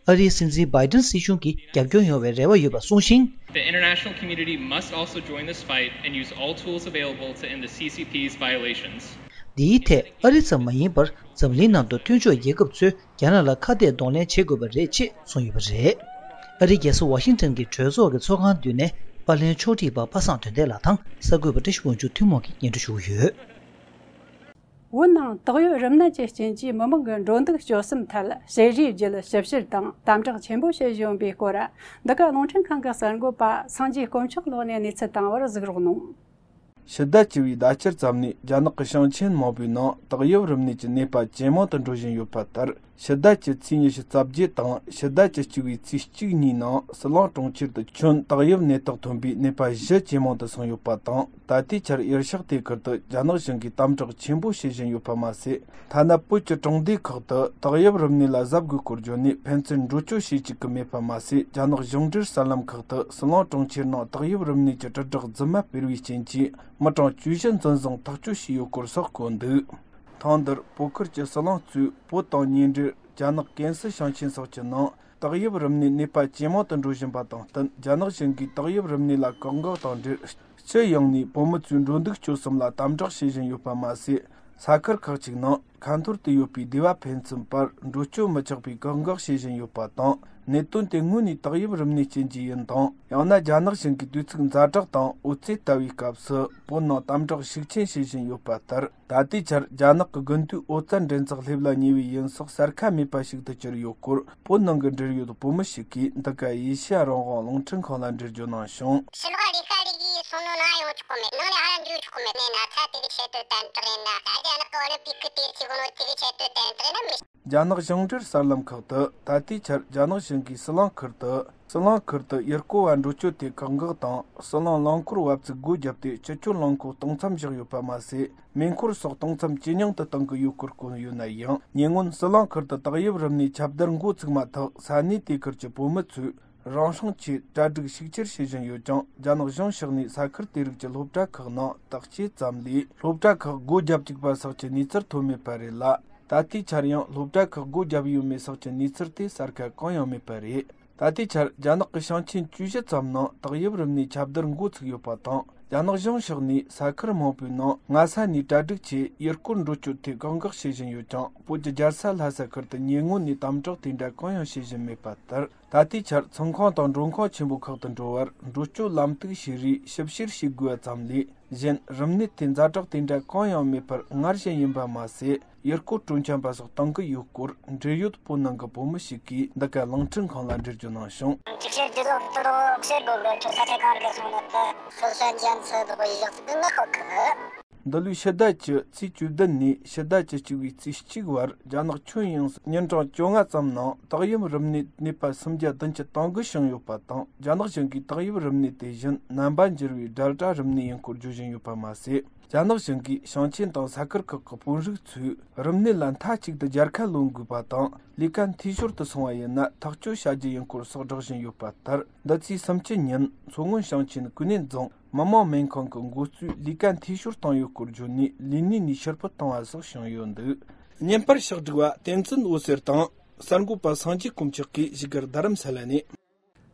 ཨ་རིའི་སྲིད་འཛིན་བྷའི་ཏིན་སྲིད་གཞུང་གིས་རྒྱབ་སྐྱོར་ཡོང་བའི་རེ་བ་ཡོད་པ་གསུངས་ཤིང་། The international community must also join this fight and use all tools available to end the C C P's violations. འདིའི་ཐད་ཨ་རི་ཙམ་མ་ཡིན་པར་འཛམ་གླིང་ནང་དུ་མཐུན་ཕྱོགས་རྒྱལ་ཁབ་ཚོས་རྒྱ་ནག་ལ་ཁ་གཏད་གདོང་ལེན་བྱེད་དགོས་པ་རེད་ཅེས་གསུངས་ཡོད་པ་རེད། ཨ་རིའི་རྒྱལ་ས་ཝ་ཤིང་ཊོན་གྱི་གྲོས་ཚོགས་ཀྱི་ཚོགས་ཁང་མདུན་ནས་པར་ལེན་ཕྱོགས་སྒྲིག་པ་པ་སངས་དོན་ལྡན་ལགས་དང་གསར་འགོད་པ་བཀྲ་ཤིས་དབང་ཕྱུག་ཐུན་མོང་གིས་སྙན་སྒྲོན་ཞུ་གི་ཡོད། བོད་ནང་ཏོག་དབྱིབས་རིམས་ནད་ཀྱི་རྐྱེན་གྱིས་མི་མང་གི་འགྲོ་འདུག་སྤྱོད་གསུམ་ཐད་ཞལ་རས་བརྒྱུད་ཞིབ་བཤེར་དང་དམ་དྲག་ཆེན་པོ་བྱེད་བཞིན་པའི་སྐོར། འདི་ག་རླུང་འཕྲིན་ཁང་གི་གསར་འགོད་པ་སངས་རྒྱས་དཀོན་མཆོག་ལགས་ནས་གནས་ཚུལ་བཏང་བར་གཟིགས་རོགས་གནང་། ཕྱི་ཟླ་བཅུ་བའི་ཟླ་ཕྱེད་ཙམ་ནས་རྒྱ་ནག་གི་ཞིང་ཆེན་མང་པོའི་ནང་ཏོག་དབྱིབས་རིམས་ནད་ཀྱི་ནད་པ་ཇེ་མང་དུ་འགྲོ་བཞིན་ཡོད་པ་ལྟར། ཕྱི་ཟླ་བཅུ་ཚེས་ཉི་ཤུ་རྩ་བརྒྱད་དང་ཕྱི་ཟླ་བཅུ་གཅིག་པའི་ཚེས་གཅིག་གཉིས་ནང་ཟི་ལིང་གྲོང་ཁྱེར་དུ་ཁྱོན་ཏོག་དབྱིབས་ནད་རྟགས་ཐོན་པའི་ནད་པ་བཞི་ཇེ་མང་དུ་སོང་ཡོད་པ་དང་། ད་ལྟའི་ཆར་ཡུལ་ཤག་དེ་ཁུལ་དུ་རྒྱ་ནག་གཞུང་གིས་དམ་དྲག་ཆེན་པོ་བྱེད་བཞིན་ཡོད་པ་མ་ཟད། ཐ་ན་བོད་ཀྱི་གྲོང་སྡེ་ཁག་ཏུ་ཏོག་དབྱིབས་རིམས་ནད་ལ་གཟབ་དགོས་སྐོར་བརྗོད་ནས་ཕན་ཚུན་འགྲོ་སྐྱོད་བྱེད་བཅུག་གི་མེད་པ་མ་ཟད། རྒྱ་ནག་གཞུང་འབྲེལ་གསར་ལམ་ཁག་ཏུ་ཟི་ལིང་གྲོང་ཁྱེར་ནང་ཏོག་དབྱིབས་རིམས་ནད་ཀྱི་དྲིལ་བསྒྲགས་རྫུན་མ་སྤེལ་བའི་རྐྱེན་གྱིས་མི་གྲངས་བཅུ་བཞི་འཛིན་བཟུང་ཐག་གཅོད་བྱས་ཡོད་སྐོར་སོགས་བཀོད་འདུག་ཐེངས་འདིར་བོད་ཁུལ་གྱི་ཟི་ལིང་གཙོས་བོད་དང་ཉེ་འབྲེལ་རྒྱ་ནག་ཀན་སི་ཞིང་ཆེན་སོགས་ཀྱི་ནང་ཏོག་དབྱིབས་རིམས་ནད་ནད་པ་ཇེ་མང་དུ་འགྲོ་བཞིན་པ་དང་བསྟུན། རྒྱ་ནག་གཞུང་གིས་ཏོག་དབྱིབས་རིམས་ནད་ལ་བཀག་འགོག་དང་འབྲེལ། སྤྱི་ཡོངས་ནས་བོད་མི་ཚོའི་འགྲོ་འདུག་སྤྱོད་གསུམ་ལ་དམ་དྲག་བྱེད་བཞིན་ཡོད་པ་མ་ཟད། ས་ཁུལ་ཁག་ཅིག་ནང་ཁ་འཐོར་དུ་ཡོད་པའི་སྡེ་བ་ཕན་ཚུན་བར་འགྲོ་སྐྱོད་མི་ཆོག་པའི་བཀག་འགོག་བྱེད་བཞིན་ཡོད་པ་དང་། གནད་དོན་དེ་དངོས་ནས་ཏོག་དབྱིབས་རིམས་ནད་རྐྱེན་གྱིས་ཡིན་དང་། ཡང་ན་རྒྱ་ནག་གཞུང་གིས་དུས་ཚིགས་ཛ་དྲག་དང་འོད་རྩེ་ལྟ་བུའི་སྐབས་སུ་བོད་ནང་དམ་དྲག་ཤུགས་ཆེན་བྱེད་བཞིན་ཡོད་པ་ལྟར། ད་ལྟའི་ཆར་རྒྱ་ནག་གི་དགུན་དུས་ཨོ་རྩལ་འགྲན་ཚོགས་སླེབས་ལ་ཉེ་བའི་ཡུན་སོགས་གསར་ཁ་མེད་པ་ཞིག་ཏུ་གྱུར་ཡོད་སྐོར། བོད་ནང་གི་འབྲེལ་ཡོད་བོད་མི་ཞིག་གིས་འདི་ག་ཨེ་ཤེ་ཡ་རང་དབང་རླུང་འཕྲིན་ཁང་ལ་འགྲེལ་བརྗོད་གནང་བྱུང་། ཕྱི་ལོགས་ལས་ཀ་རིགས་ཡིན་སོང་ནོ་ན་ཡོང་ཆོག་གི་མེད། ནང་ལ་ཧ་ལམ་འཇུག་ཆོག་གི་མེད། ནས་ན་ཚ་དེ་རིགས་ཆེད་དུ་དན་དྲག་ཡིན་ན། ད་རྒྱ་ནག་གི་ཨོ་ལིམ་པིག་གི་དེ་རིགས་ཆེད་དུ་དན་དྲག་ཡིན་ན་མི། རྒྱ་ནག་གཞུང་འབྲེལ་གསར་ལམ་ཁག་ཏུ་ད་ལྟའི་ཆར་རྒྱ་ནག་གཞུང་གིས་ཟི་ལིང་ཁུལ་དུ། ཟི་ལིང་ཁུལ་དུ་ཡུལ་སྐོར་བ་འགྲོ་སྐྱོད་དེ་བཀག་འགོག་དང་། ཟི་ལིང་རླངས་འཁོར་བབས་ཚིགས་སྒོ་བརྒྱབ་སྟེ་སྤྱི་སྤྱོད་རླངས་འཁོར་སྟོང་མཚམས་བཞག་ཡོད་པ་མ་ཟད། མེ་འཁོར་སོགས་སྟོང་མཚམས་ཇེ་ཉུང་དུ་གཏོང་གི་ཡོད་སྐོར་བཀོད་ཡོད་ན་ཡང་། ཉེ་སྔོན་ཟི་ལིང་ཁུལ་དུ་ཏོག་དབྱིབས་རིམས་ནད་ཁྱབ་བརྡལ་འགོ་ཚུགས་མ་ཐག་ས་གནས་དེ་ཁུལ་གྱི་བོད་མི་ཚོས་རང་སྲུང་ཆེད་གྲ་སྒྲིག་ཤུགས་ཆེར་བྱེད་བཞིན་ཡོད་ཀྱང་། རྒྱ་ནག་གཞུང་ཕྱོགས་ནས་ས་ཁུལ་དེ་རིགས་ཀྱི་སློབ་གྲྭ་ཁག་ནང་བརྟག་དཔྱད་ཙམ་ལས། སློབ་གྲྭ་ཁག་སྒོ་བརྒྱབ་བཅུག་པ་སོགས་ཀྱི་གནས་ཚུལ་ཐོན་མེད་པ་རེད་ལ། ད་ལྟའི་ཆར་ཡང་སློབ་གྲྭ་ཁག་སྒོ་བརྒྱབ་ཡོད་མེད་སོགས་ཀྱི་གནས་ཚུལ་དེ་གསལ་ཁ་གང་ཡང་མེད་པ་རེད། ད་ ད་ལྟའི་ཆར་རྒྱ་ནག་གི་ཞིང་ཆེན་བཅུ་བཞི་ཙམ་ནང་ཏོག་དབྱིབས་རིམས་ནད་ཁྱབ་བརྡལ་འགོ་ཚུགས་ཡོད་པ་དང་། རྒྱ་ནག་གཞུང་ཕྱོགས་ནས་ས་ཁུལ་མང་པོའི་ནང་སྔ་ས་ནས་གྲ་སྒྲིག་ཆེད་ཡུལ་སྐོར་འགྲོ་སྐྱོད་ཐད་བཀག་འགོག་བྱེད་བཞིན་ཡོད་ཀྱང་། བོད་ཀྱི་རྒྱལ་ས་ལྷ་ས་ཁུལ་དུ་ཉེ་སྔོན་ནས་དམ་དྲག་དེ་འདྲ་གང་ཡང་བྱེད་བཞིན་མེད་པ་ལྟར། ད་ལྟའི་ཆར་ཚོང་ཁང་དང་མགྲོན་ཁང་ཆེན་པོ་ཁག་ཏུ་འགྲོ་བར་འགྲོ་སྐྱོད་ལམ་གཏུག་བྱས་རིགས་ཞིབ་བཤེར་བྱེད་དགོས་པ་ཙམ་ལས། གཞན་རིམས་ནད་དེ་ཛ་དྲག་དེ་འདྲ་གང་ཡང་མེད་པར་སྔར་བཞིན་ཡིན་པ་མ་ཟད། ཡུལ་སྐོར་སྤྲོ་འཆམ་པ་སོགས་གཏོང་གི་ཡོད་སྐོར། འབྲེལ་ཡོད་བོད་ནང་གི་བོད་མི་ཞིག་གིས་འདི་ག་གླིང་ཕྲན་ཁང་ལ་འགྲེལ་བརྗོད་གནང་བྱུང་། ཅིག་ཤེས་རྒྱུ་དང་དུ་རོགས་ཟེར་དགོས་གི་ཁྱོད་ས་ཆ་གང་གི་སོང་ན་ད་སོ་སོ་འཇམ་ཚོད་དུ་གོ་ཡི་ཡག་ཏུ་ང་ཁོ་གི། འདི་ལོའི་ཕྱི་ཟླ་བཅུ་ཚེས་བཅུ་བདུན་ནས་ཕྱི་ཟླ་བཅུ་གཅིག་པའི་ཚེས་གཅིག་བར་རྒྱ་ནག་ཁྱོན་ཡོངས་སུ་ཉིན་གྲངས་བཅོ་ལྔ་ཙམ་ནང་ཏོག་དབྱིབས་རིམས་ནད་ནད་པ་སུམ་བརྒྱ་བདུན་ཅུ་དོན་དགུ་བྱུང་ཡོད་པ་དང་། རྒྱ་ནག་གཞུང་གིས་ཏོག་དབྱིབས་རིམས་ནད་དེ་བཞིན་རྣམ་པ་འགྱུར་བའི་ཌེལ་ཊ་རིམས་ནད་ཡིན་སྐོར་བརྗོད་བཞིན་ཡོད་པ་མ་ཟད། རྒྱ་ནག་གཞུང་གིས་ཞིང་ཆེན་དང་ས་ཁུལ་ཁག་གི་དཔོན་རིགས་ཚོས་རིམས་ནད་ལ་མཐའ་གཅིག་ཏུ་རྒྱལ་ཁ་ལོན་དགོས་པ་དང་། ལས་ཀ་འཐུས་ཤོར་དུ་སོང་བ་ཡིན་ན་ཐག་གཅོད་བྱ་རྒྱུ་ཡིན་སྐོར་སོགས་བསྒྲགས་བཞིན་ཡོད་པ་ལྟར། འདི་ཚེས་སུམ་ཅུ་ཉིན་མཚོ་སྔོན་ཞིང་ཆེན་ཀུན་ནས་རྫོང་མི་དམངས་སྨན་ཁང་གི་འགོ་གཙོས་ལས་ཀ་འཐུས་ཤོར་བཏང་ཡོད་སྐོར་བརྗོད་ནས་ལས་གནས་ནས་ཕྱིར་འབུད་བཏང་བ་སོགས་བྱུང་ཡོད་འདུག་བརྙན་པར་ཕྱག་བསྒྲིགས་པ་བསྟན་འཛིན་འོད་ཟེར་དང་། གསར་འགོད་པ་སངས་རྒྱས་དཀོན་མཆོག་གིས་བཞུགས་སྒར་རྡ་རམ་ས་ལ་ནས།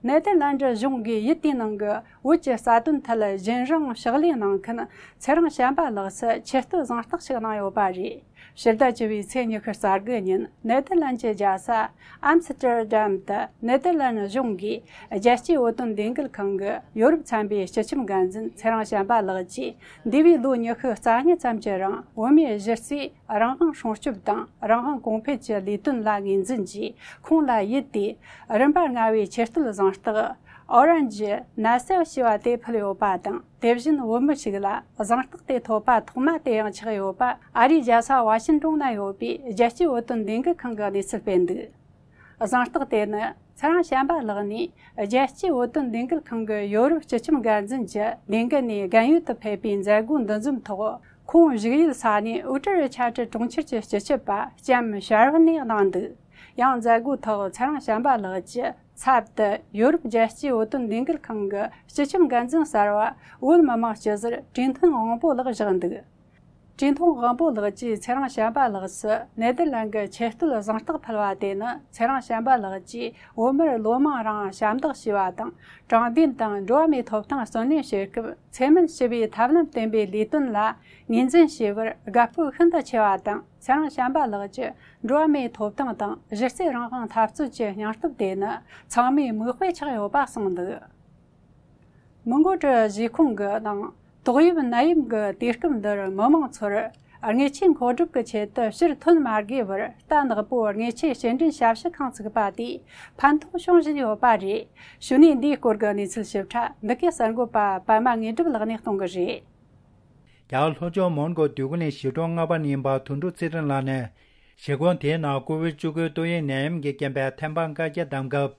ནེ་དར་ལན་ཌི་གཞུང་གིས་ཡུལ་དེའི་ནང་གི་བོད་ཀྱི་རྩ་དོན་ཐད་གཞན་དབང་ཕྱག་ལས་གནང་མཁན་ཚེ་རིང་བྱམས་པ་ལགས་སུ་ཆེ་བསྟོད་གཟེངས་རྟགས་ཤིག་གནང་ཡོད་པ་རེད། ཕྱི་ཟླ་བཅུ་པའི་ཚེས་ཉི་ཤུ་རྩ་དགུ་ཉིན་ནེ་དར་ལན་ཌི་གྱི་རྒྱལ་ས་ཨམ་སི་ཏེར་ཌམ་དུ་ནེ་དར་ལན་གཞུང་གིས་རྒྱལ་སྤྱིའི་བོད་དོན་ལས་འགུལ་ཁང་གི་ཡོ་རོབ་ཚན་པའི་སྤྱི་ཁྱབ་འགན་འཛིན་ཚེ་རིང་བྱམས་པ་ལགས་ཀྱིས་འདས་པའི་ལོ་ཉི་ཤུ་རྩ་གཉིས་ཙམ་གྱི་རིང་བོད་མིའི་གཞི་རྩའི་རང་དབང་སྲུང་སྐྱོབ་དང་རང་དབང་གོང་འཕེལ་གྱི་ལས་དོན་ལ་ངོས་འཛིན་གྱིས། ཁོང་ལ་ཡུལ་དེའི་རིམ་པ་ལྔ་བའི་ཆེ་བསྟོད་གཟེངས་རྟགས་Orange Nassau ཞེས་པ་དེ་ཕུལ་ཡོད་པ་དང་། དེ་བཞིན་བོད་མི་ཞིག་ལ་གཟེངས་རྟགས་དེ་ཐོབ་པ་ཐོག་མ་དེ་ཡང་ཆགས་ཡོད་པ་ཨ་རིའི་རྒྱལ་ས་ཝ་ཤིན་ཏོན་ན་ཡོད་པའི་རྒྱལ་སྤྱིའི་བོད་དོན་ལས་འགུལ་ཁང་གིས་གནས་ཚུལ་སྤེལ་འདུག་གཟེངས་རྟགས་དེ་ནི་ཚེ་རིང་བྱམས་པ་ལགས་ནས་རྒྱལ་སྤྱིའི་བོད་དོན་ལས་འགུལ་ཁང་གི་ཡོ་རོབ་སྤྱི་ཁྱབ་འགན་འཛིན་གྱི་ལས་འགུལ་ནས་རྒན་ཡོལ་དུ་ཕེབས་པའི་མཛད་སྒོ་འདུ་འཛོམས་ཐོག་ཁོང་བཞུགས་ཡུལ་ས་གནས་ཨུ་ཏྲི་ཆ་ཏྲི་གྲོང་ཁྱེར་གྱི་སྤྱི་ཁྱབ་པ་ལྕམ་ཤར་ཝི་ནས་གནང་འདུག་ཡང་མཛད་སྒོའི་ཐོག་ཚེ་རིང་བྱམས་པ་ལགས་ཀྱི་ཚབ་ཏུ་ཡོ་རོབ་རྒྱལ་སྤྱིའི་བོད་དོན་ལས་འགུལ་ཁང་གི་སྤྱི་ཁྱབ་འགན་འཛིན་གསར་བ་བོད་མི་མང་སྤྱི་ཟུར་བཀྲས་མཐོང་དབང་པོ་ལགས་བཞུགས་འདུག་བཀྲས་མཐོང་དབང་པོ་ལགས་ཀྱིས་ཚེ་རིང་བྱམས་པ་ལགས་སུ་ནེ་དར་ལན་གྱི་ཆེ་བསྟོད་གཟེངས་རྟགས་ཕུལ་བ་དེ་ནི་ཚེ་རིང་བྱམས་པ་ལགས་ཀྱིས་བོད་མིར་ལོ་མང་རིང་ཞབས་འདེགས་ཞུས་པ་དང་། དྲང་བདེན་དང་འགྲོ་བ་མིའི་ཐོབ་ཐང་བརྩོན་ལེན་བྱེད་སྐབས་ཚད་མིན་ཞི་བའི་ཐབས་ལམ་སྟོན་པའི་ལས་དོན་ལ་ངོས་འཛིན་བྱས་པར་དགའ་སྤོབས་ཤིན་ཏུ་ཆེ་བ་དང་། ཚེ་རིང་བྱམས་པ་ལགས་ཀྱི་འགྲོ་བ་མིའི་ཐོབ་ཐང་དང་གཞི་རྩའི་རང་དབང་འཐབ་རྩོད་ཀྱི་སྙིང་སྟོབས་དེ་ནི་ཚང་མའི་མིག་དཔེ་ཆགས་ཡོད་པ་གསུངས་འདུག་མི་འགོ་ཁྲིད་གཞིས་ཁོངས་ཀྱི་ནང་ཏོག་དབྱིབས་ནད་ཡམས་ཀྱི་དུས་སྐབས་འདིར་མི་མང་ཚོར་དངུལ་ཆས་མཁོ་སྒྲུབ་ཀྱི་ཆེད་དུ་ཕྱིར་ཐོན་མ་དགོས་པར་རྟ་ནག་པོའི་དངུལ་ཆས་སྐྱེལ་འདྲེན་ཞབས་ཞུ་ཁང་བཙུགས་པ་དེས་ཕན་ཐོགས་བྱུང་བཞིན་ཡོད་པ་རེད། གཞུག་ནས་འདིའི་སྐོར་གྱི་གནས་ཚུལ་ཞིབ་ཕྲ་འདི་གའི་གསར་འགོད་པ་པད་མ་དངོས་གྲུབ་ལགས་ནས་གཏོང་གི་རེད། རྒྱ་གར་ལྷོ་ཕྱོགས་མོན་གྷོ་འདོད་རྒུ་གླིང་གཞིས་གྲོང་ལྔ་པ་ནས་ཡིན་པ་དོན་གྲུབ་ཚེ་རིང་ལགས་ནས། གཞིས་ཁོངས་དེའི་ནང་ཀོ་བིད་བཅུ་དགུ་ཏོག་དབྱིབས་ནད་ཡམས་ཀྱི་རྐྱེན་པས་ཐེམ་སྤང་བཀག་རྒྱ་བསྡམས་སྐབས།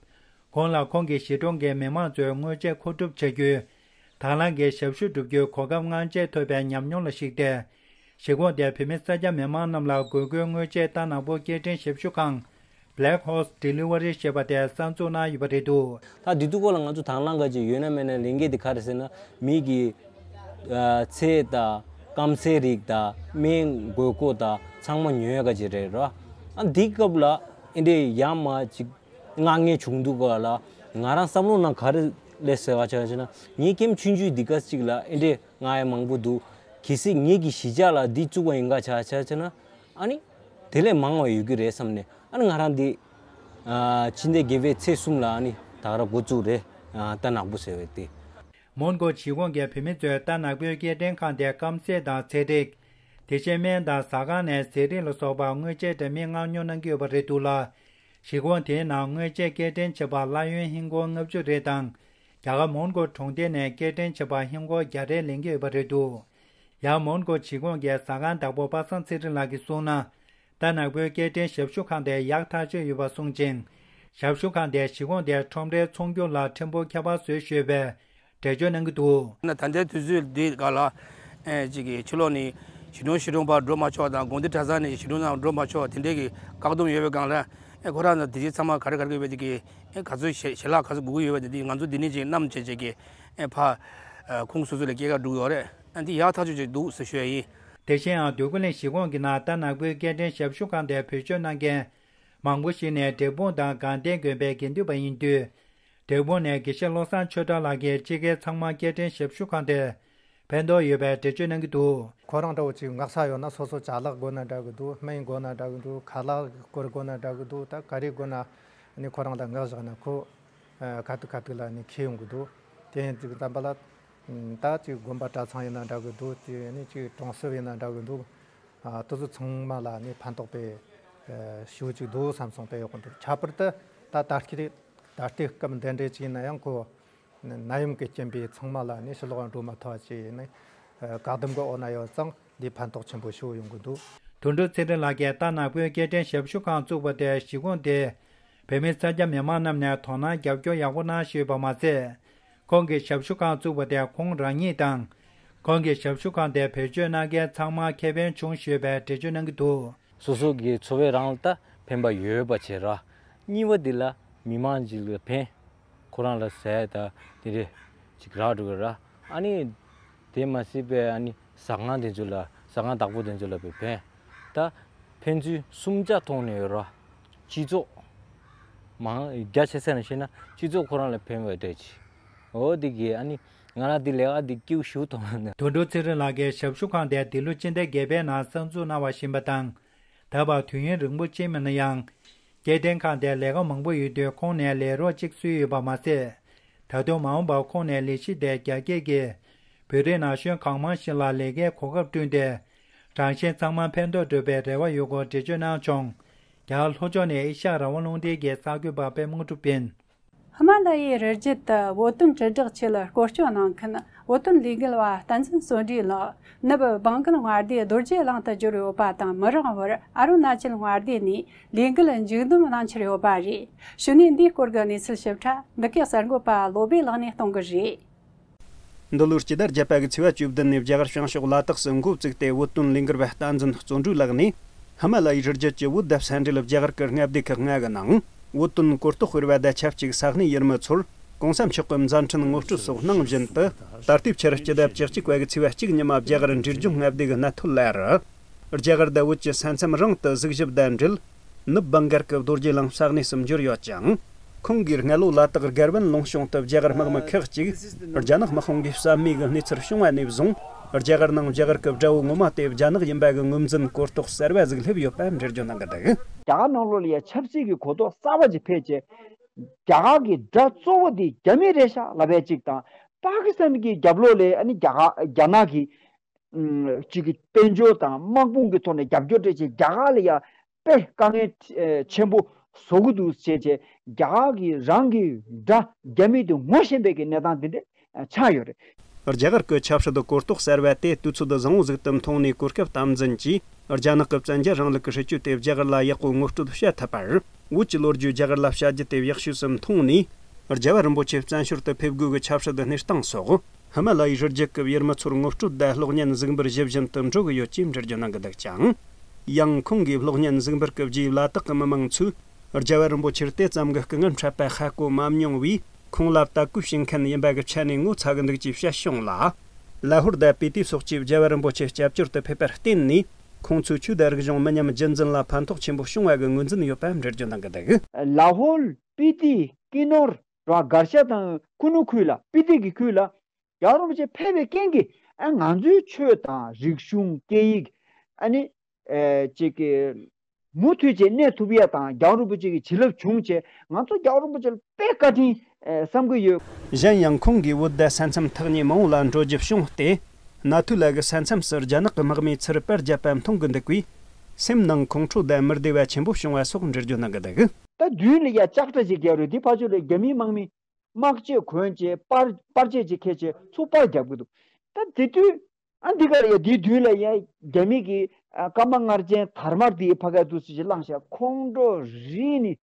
ཁོང་ལ་ཁོང་གི་གཞིས་གྲོང་གི་མི་མང་ཚོས་དངུལ་ཆས་མཁོ་སྒྲུབ་བྱ་རྒྱུའི་དང་བླངས་ཀྱི་ཞབས་ཞུ་བསྒྲུབ་རྒྱུའི་གོ་སྐབས་མངགས་ཆེད་ཐོབ་པའི་ཉམས་མྱོང་ལ་གཞིགས་ཏེ། གཞིས་ཁོངས་དེའི་བོད་མི་སེར་སྐྱ་མི་མང་རྣམས་ལ་དགོས་མཁོའི་དངུལ་ཆས་རྟ་ནག་པོ་སྐྱེལ་འདྲེན་ཞབས་ཞུ་ཁང་། Black Horse Delivery ཞེས་པ་དེ་གསར་འཛུགས་གནང་ཡོད་པ་རེད་འདུག་ད་དེ་དུས་སྐོར་ལ་ང་ཚོ་དང་བླངས་ག་ཅིག་ཡོད་ན་མེད་ན་ལས་འགན་དེ་ག་རེ་ཟེར་ན། མི་གི་ཨ་ཚལ་དང་སྐམ་སའི་རིགས་དང་སྨན་དགོས་མཁོ་དང་ཚང་མ་ཉོ་ཡ་ག་ཅིག་རེད་རོ། ཨ་འདི་སྐབས་ལ་ཨེ་འདྲའི་ཡ་མ་ཅིག་མངགས་མཁན་བྱུང་འདུག་ག་ལ། ང་རང་བསམ་བློ་ནང་ག་རེ་སླེབས་ཟེར་བ་ཆ་བཞག་ན། ངའི་ཁྱིམ་ཆུང་ཆུང་འདི་ག་ཅིག་ལ་ཨེ་འདྲའི་མངགས་ཡ་མང་པོ་འདུག་གལ་སྲིད་ངེད་ཀྱི་གཞིས་ཆགས་ལ་འདི་བཙུགས་པ་ཡིན་ག་ཆ་བཞག་ན། ཨ་ནི་དེ་ལས་མང་བ་ཡོད་ཀྱི་རེད་བསམ་ནས། ཨ་ནི་ང་རང་འདི་ཨ་ཕྱི་ཟླ་བརྒྱད་པའི་ཚེས་གསུམ་ལ་ཨ་ནི་ད་ག་རང་འགོ་བཙུགས་རེད། ཨ་རྟ་ནག་པོ་ཟེར་བའི་དེ། མོན་གྷོ་གཞིས་ཁོངས་ཀྱི་བོད་མི་ཚོས་རྟ་ནག་པོའི་སྐྱེལ་འདྲེན་ཁང་དེ་སྐམ་སའི་དང་ཚལ་རིགས། དེ་བཞིན་སྨན་དང་ཟ་ཁང་ནས་ཟས་རིགས་ལ་སོགས་པ་དངུལ་ཆས་འདྲ་མིན་མངགས་ཉོ་གནང་གི་ཡོད་པ་རེད་འདུག་ལ། གཞིས་ཁོངས་དེའི་ནང་དངུལ་ཆས་སྐྱེལ་འདྲེན་བྱེད་པར་གླ་ཡོན་ཧིན་སྒོར་ལྔ་བཅུ་རེ་དང་། རྒྱ་གར་མོན་གྷོ་གྲོང་སྡེ་ནས་སྐྱེལ་འདྲེན་བྱེད་པར་ཧིན་སྒོར་བརྒྱ་རེ་ལེན་གྱི་ཡོད་པ་རེད་འདུག་ཡང་མོན་གྷོ་གཞིས་ཁོངས་ཀྱི་ཟ་ཁང་བདག་པོ་པ་སངས་ཚེ་རིང་ལགས་ཀྱིས་གསུངས་ན། རྟ་ནག་པོའི་སྐྱེལ་འདྲེན་ཞབས་ཞུ་ཁང་དེ་ཡག་ཐག་ཆོད་ཡོད་པ་གསུངས་ཅིང་། ཞབས་ཞུ་ཁང་དེས་གཞིས་ཁོངས་དེར་ཁྲོམ་རའི་ཚོང་སྒྱུར་ལ་ཕྲན་བུ་ཁྱད་པར་བཟོས་ཡོད་པའི་འགྲེལ་བརྗོད་གནང་གི་འདུག་ན་ད་ལྟའི་དུས་ཚོད་འདི་ག་ལ་ཨེ་ཅིག་གི་ཕྱི་ལོགས་ནས་གཞིས་གྲོང་གཞིས་གྲོང་བར་འགྲོ་མ་ཆོག་དང་། དགོན་སྡེ་གྲྭ་ཚང་ནས་གཞིས་གྲོང་ནང་འགྲོ་མ་ཆོག་དེ་འདྲའི་གི་བཀག་སྡོམ་ཡོད་པའི་སྒང་ལ། ཨེ་ཁོ་རང་ཚོ་དེ་རྗེས་ཚང་མ་ག་རེ་ག་རེ་ཡོད་པའི་དེ་གི་ཨེ་ག་ཚོད་ཞལ་ཞལ་ལག་ག་ཚོད་དགོས་ཀྱི་ཡོད་པའི་དེ་དེ་ང་ཚོ་འདི་ནས་ཅིག་བསྣམས་བྱས་བྱས་ཀྱི་ཨེ་ཕ་ཨ་ཁོང་སོ་སོ་ལ་སྐྱེལ་ག་འགྲོ་གི་ཡོད་རེད། ཨ་འདི་ཡག་ཐག་ཆོད་ཅིག་འདུག་ཟེར་ཞུ་ཡ་ཡིན། དེ་བཞིན་ཡང་འདོད་རྒུ་གླིང་གཞིས་ཁོངས་ཀྱི་ནང་རྟ་ནག་པོའི་སྐྱེལ་འདྲེན་ཞབས་ཞུ་ཁང་དེར་བེད་སྤྱོད་གནང་མཁན། མང་པོ་ཞིག་ནས་འབྲས་སྤུངས་དང་དགའ་ལྡན་དགོན་པའི་དགེ་འདུན་པ་ཡིན་དུས། འབྲས་སྤུངས་ནས་དགེ་བཤེས་བློ་བཟང་ཆོས་གྲགས་ལགས་ཀྱིས་དཔྱིད་ཀའི་ཚང་མ་སྐྱེ་ཕྲེང་ཞབས་ཞུ་ཁང་དེར་ཕན་ཐོགས་ཡོད་པའི་འགྲེལ་བརྗོད་གནང་གི་འདུག་ཁོ་རང་འདྲ་བོ་ཅིག་མངགས་ས་ཡོད་ན། སོ་སོ་ཅ་ལག་དགོས་ན་འདྲ་གི་འདུག་སྨན་དགོས་ན་འདྲ་གི་འདུག་ཁ་ལག་སྐོར་དགོས་ན་འདྲ་གི་འདུག་ད་ག་རེ་དགོས་ན་ནི་ཁོ་རང་ལ་མངགས་བཞག་ན། ཁོ་ཨ་ག་དུས་ག་དུས་ལ་ནི་འཁྱེར་ཡོང་གི་འདུག་དེ་ཡིན་དུས་ཙམ་པ་ལ་ད་ཅིག་དགོན་པ་གྲྭ་ཚང་ཡིན་ན་འདྲ་གི་འདུག་དེ་ནི་ཅིག་གྲོང་གསེབ་ཡིན་ན་འདྲ་གི་འདུག་ཨ་དེ་ཚོ་ཚང་མ་ལ་ནི་ཕན་ཐོགས་པའི་ཨ་ཞེ་པོ་ཅིག་འདུག་བསམ་སོང་། དཔེ་ཡག་པོ་འདུག་ཁྱད་པར་དུ་ད་ད་ལྟའི་ད་ལྟའི་སྐབས་འདི་འདྲའི་ཅིག་ཡིན་ན་ཡང་ཁོ་ནད་ཡམས་ཀྱི་རྐྱེན་པས་ཚང་མ་ལ་ནི་ཕྱི་ལོགས་འགྲོ་མ་ཐུབ་པ་ཅིག་ཡིན་ནའི་ཨ་བཀག་སྡོམ་གྱི་འོག་ན་ཡོད་ཙང་འདི་ཕན་ཐོགས་ཆེན་པོ་ཞིག་ཡོང་གི་འདུག་དོན་གྲུབ་ཚེ་རིང་ལགས་ཀྱིས་རྟ་ནག་པོའི་སྐྱེ་ཕྲེང་ཞབས་ཞུ་ཁང་བཙུགས་པ་དེ་གཞིས་ཁོངས་དེའི་བོད་མི་སེར་སྐྱ་མི་མང་རྣམས་ནས་དོ་སྣང་རྒྱབ་སྐྱོར་ཡག་པོ་གནང་བཞིན་ཡོད་པ་མ་ཟད། ཁོང་གིས་ཞབས་ཞུ་ཁང་བཙུགས་པ་དེ་ཁོང་རང་ཉིད་དང་། ཁོང་གིས་ཞབས་ཞུ་ཁང་དེར་བེད་སྤྱོད་གནང་མཁན་ཚང་མར་ཁེ་ཕན་བྱུང་ཞེས་པའི་འགྲེལ་བརྗོད་གནང་གི་འདུག་སོ་སོ་གི་འཚོ་བའི་རང་ལ་ད་ཕན་པ་ཡོད་པ་བྱས་ར། གཉིས་པ་འདི་ལ་མི་མང་ཅིག་ལ་ཕན། ཁོ་རང་ལ་ཟས་ད་དེ་འདྲས་ཅིག་རག་འགྲོ་གི་ར། ཨ་ནི་དེ་མ་ཟད་པའི་ཨ་ནི་ཟ་ཁང་དེ་ཚོ་ལ་ཟ་ཁང་བདག་པོ་དེ་ཚོ་ལ་ཕན། ད་ཕན་ཚུན་གསུམ་ཆ་ཐོག་ནས་ཡོད་ར། སྤྱི་ཚོགས་མང་རྒྱ་ཆེ་ས་ནས་བཤད་ན་སྤྱི་ཚོགས་ཁོ་རང་ལ་ཕན་པ་འདྲ་ཅིག་འོ་འདི་གི་ཨ་ནི་ང་རང་འདི་ལས་ཀ་འདི་སྐྱིད་པོ་ཞེ་པོ་མཐོང་ནས། དོན་གྲུབ་ཚེ་རིང་ལགས་ཀྱིས་ཞབས་ཞུ་ཁང་དེ་འདི་ལོ་སྤྱི་ཟླ་བརྒྱད་པའི་ནང་གསར་འཛུགས་གནང་བ་ཞིག་ཡིན་པ་དང་། ད་བར་དུས་ཡུན་རིང་པོ་ཅིག་མིན་ན་ཡང་། སྐྱེ་ལྡན་ཁང་དེར་ལས་ཀ་མང་པོ་ཡོད་དུས་ཁོང་ནས་ལས་རོགས་གཅིག་བསུས་ཡོད་པ་མ་ཟད། ད་དུང་མ་འོངས་པར་ཁོང་ནས་ལས་གཞི་དེ་རྒྱ་སྐྱེད་ཀྱིས་བོད་རིགས་ན་གཞོན་གང་མང་ཞིག་ལ་ལས་ཀའི་གོ་སྐབས་བསྐྲུན་ཏེ། རང་གཞན་ཚང་མ་ཕན་ཐོགས་འགྲོ་བའི་རེ་བ་ཡོད་སྐོར་འགྲེལ་བརྗོད་གནང་བྱུང་། རྒྱ་གར་ལྷོ་ཕྱོགས་ནས་ཨེ་ཤ་ཡ་རང་དབང་རླུང་འཕྲིན་གྱི་གསར་འགོད་པ་པད་མ་དངོས་གྲུབ་ཡིན། ཧི་མ་ལ་ཡའི་རི་རྒྱུད་དུ་བོད་དོན་དྲིལ་བསྒྲགས་ཆེད་ལ་སྐོར་སྐྱོད་གནང་མཁན་བོད་དོན་ལས་འགུལ་བ་བསྟན་འཛིན་བརྩོན་འགྲུས་ལགས་ནུབ་སྦང་གུལ་མངའ་སྡེའི་རྡོ་རྗེ་གླིང་དུ་འབྱོར་ཡོད་པ་དང་། མི་རིང་བར་ཨ་རུ་ན་ཅལ་མངའ་སྡེ་ནས་ལས་འགུལ་མཇུག་བསྡོམས་གནང་འཆར་ཡོད་པ་རེད། གཞུག་ནས་འདིའི་སྐོར་གྱི་གནས་ཚུལ་ཞིབ་ཕྲ་འདི་གའི་གསར་འགོད་པ་བློ་བྷེ་ལགས་ནས་གཏོང་གི་རེད། འདི་ལོའི་སྤྱི་ཟླ་བརྒྱད་པ་གི་ཚེས་པ་བཅུ་བདུན་ནས་རྒྱ་གར་བྱང་ཕྱོགས་ལ་དྭགས་སུ་འགོ་བཙུགས་ཏེ། བོད་དོན་ལས་འགུལ་བ་བསྟན་འཛིན་བརྩོན་འགྲུས་ལགས་ནས་ཧི་མ་ལ་ཡའི་རི་རྒྱུད་ཀྱི་བོད་དང་ས་འབྲེལ་རྒྱ་གར་གྱི་མངའ་སྡེ་ཁག་ལྔ་གི་ནང་བོད་དོན་གོ་རྟོགས་སྤེལ་བ་དང་ཆབས་ཅིག་ས་གནས་ཡུལ་མི་ཚོར་གོང་ས་མཆོག་གི་མཛད་འཕྲིན་ངོ་སྤྲོད་སོགས་གནང་བཞིན་དུ། ད་ལྟའི་ཆར་སྤྱི་ཟླ་བཅུ་གཅིག་པ་གི་ཚེས་པ་གཅིག་ཉི་མ་རྒྱ་གར་འབྲས་ལྗོངས་མངའ་སྡེ་གི་གནས་ཐོ་ལ་རུ། རྒྱ་གར་དང་བོད་ཀྱི་ས་མཚམས་རང་དུ་གཟིགས་ཞིབ་དང་འབྲེལ། ནུབ་སྦང་གར་གྱི་རྡོ་རྗེ་གླིང་ས་གནས་སུ་འབྱོར་ཡོད་ཅིང་། ཁོང་གིས་སྔ་ལོ་ལ་དྭགས་དགའ་བན་ལུང་གཤོང་དུ་རྒྱ་གར་དམག་མི་ཁག་ཅིག་རྒྱ་ནག་དམག་དཔུང་གིས་བསད་རྨས་ཀྱི་གནས་ཚུལ་བྱུང་བ་ནས་བཟུང་། རྒྱ་གར་ནང་རྒྱ་གར་གྱི་དགྲ་བོ་ངོ་མ་དེ་རྒྱ་ནག་ཡིན་པ་གི་ངོས་འཛིན་གོ་རྟོགས་གསར་བ་ཟིག་སླེབས་ཡོད་པ་འགྲེལ་བརྗོད་གནང་གི་འདུག་རྒྱ་གར་ནང་ལོགས་ལ་ཡ་ཆབ་སྲིད་ཀྱི་གོ་རྟོགས་གསར་བ་ཅིག་འཕེལ་རྗེས། རྒྱ་གར་གྱི་དགྲ་གཙོ་བོ་དེ་རྒྱ་མི་རེད་ཤག་ལབ་པ་ཅིག་དང་། པ་ཀི་སི་ཐན་གྱི་རྒྱབ་ལོགས་ལ་ཨ་ནི་རྒྱ་གར་རྒྱ་ནག་གི་ཅིག་གི་དཔལ་འབྱོར་དང་དམག་དཔུང་གི་ཐོག་ནས་རྒྱབ་སྐྱོར་སྤྲད་བྱས། རྒྱ་གར་ལ་ཡ་དཔེ་དཀའ་ངལ་ཆེན་པོ་བཟོ་གི་འདུག་བྱས་བྱས། རྒྱ་གར་གྱི་རང་གི་དགྲ་རྒྱ་མི་དེ་ངོ་ཤེས་པའི་གི་གནས་སྟངས་དེ་འདྲ་ཆགས་ཡོད་རེད། རྒྱ་གར་གྱི་ཆབ་སྲིད་གོ་རྟོགས་གསར་བ་དེ་དུས་ཚོད་བཟང་བོ་ཟིག་ཏུ་མཐོང་ནས། གོ་སྐབས་དམ་འཛིན་གྱིས་རྒྱ་ནག་གི་བཙན་རྒྱལ་རིང་ལུགས་ཀྱི་སྲིད་བྱུས་དེ་རྒྱ་གར་ལ་ཡག་པོ་ངོ་སྤྲོད་བྱེད་ཐུབ་པར། བོད་ཀྱི་ལོ་རྒྱུས་རྒྱ་གར་ལ་བཤད་རྒྱུ་དེ་ཡག་ཤོས་སུ་མཐོང་ནས། རྒྱལ་བ་རིན་པོ་ཆེ་བཙན་བྱོལ་དུ་ཕེབས་དགོས་ཀྱི་ཆབ་སྲིད་གནས་སྟངས་སོགས། ཧི་མ་ལ་ཡའི་རི་རྒྱུད་ཀྱི་ཡུལ་མི་ཚོར་ངོ་སྤྲོད་དང་གློག་བརྙན་གཟིགས་འབུལ་ཞུ་བཞིན་དུ་འགྲོ་གི་ཡོད་ཅེས་འགྲེལ་བརྗོད་གནང་གི་འདུག་ཅིང་། ཡང་ཁོང་གིས་གློག་བརྙན་གཟིགས་འབུལ་གྱི་རྗེས། ལ་དྭགས་ཀྱི་མི་མང་ཚོས་རྒྱལ་བ་རིན་པོ་ཆེར་དེ་ཙམ་གྱི་སྐུ་ངལ་འཕྲད་པ་ཧ་གོ་མ་མྱོང་བས། ཁོང་ལ་དད་གུས་བྱེད་མཁན་ཡིན་པ་གི་ཆ་ནས་ངོ་ཚ་གི་འདུག་ཅེས་བཤད་བྱུང་ལ། ལ་ཧོར་དང་སྤི་ཏི་སོགས་ཀྱིས་རྒྱལ་བ་རིན་པོ་ཆེ་སྐྱབས་བཅོལ་དུ་ཕེབས་པར་བརྟེན་ནས། ཁོང་ཚོའི་ཆོས་དང་རིག་གཞུང་མི་ཉམས་རྒྱུན་འཛིན་ལ་ཕན་ཐོགས་ཆེན་པོ་བྱུང་བ་གི་ངོས་འཛིན་ཡོད་པ་འགྲེལ་བརྗོད་གནང་གི་འདུག་ལ་ཧོར། སྤི་ཏི། ཀི་ནོར། ར་གར་ཤ་དང་ཁུ་ནུ་ཁུལ་ལ། སྤི་ཏི་གི་ཁུལ་ལ་རྒྱལ་བ་རིན་པོ་ཆེ་ཕེབས་པའི་རྐྱེན་གྱིས། ཨ། ང་ཚོའི་ཆོས་དང་རིག་གཞུང་སྐད་ཡིག་ཨ་ནི། ཨེ། ཅིག་གི་མུ་མཐུད་བྱས་གནས་ཐུབ་ཡ་དང་། རྒྱལ་བ་རིན་པོ་ཆེ་གི་བྱིན་རླབས་བྱུང་བྱས། ང་ཚོ་རྒྱལ་བ་རིན་པོ་ཆེ་ལ་དཔེ་བཀའ་དྲིན་བསམ་གྱི་ཡོད། གཞན་ཡང་ཁོང་གིས་བོད་དང་ས་མཚམས་ཐག་ཉེ་མང་བོ་ལ་འགྲོ་རྒྱུ་བྱུང་སྟེ། གནའ་དུས་ལ་གི་ས་མཚམས་སུ་རྒྱ་ནག་གི་དམག་མིས་ཚུར་པར་བརྒྱབ་པ་མཐོང་གི་འདུག་པས། སེམས་ནང་ཁོང་ཁྲོ་དང་མི་བདེ་བ་ཆེན་པོ་བྱུང་བ་སོགས་འགྲེལ་བརྗོད་གནང་གི་འདུག་ད་མདུན་ལ་ཡ་ལྕགས་དྲ་ཅིག་བརྒྱབ་རེད། དེ་ཕར་ཕྱོགས་ལ་རྒྱ་མིའི་དམག་མི་དམག་ཆས་གོན་བྱས། པར་པར་ཆས་ཅིག་འཁྱེར་བྱས་ཚུར་པར་རྒྱབ་གི་འདུག་ད་དེ་དུས་ཨ་འདི་ག་ལ་ཡ་དེའི་མདུན་ལ་ཡ་རྒྱ་མི་གི་ཨ་སྐར་མ་ལྔ་ཅན་དར་དམར་དེ་ཕ་ག་འདུག་སེ་ཅིག་བླངས་བཞག་ཁོང་ཁྲོ་རིག་ནས་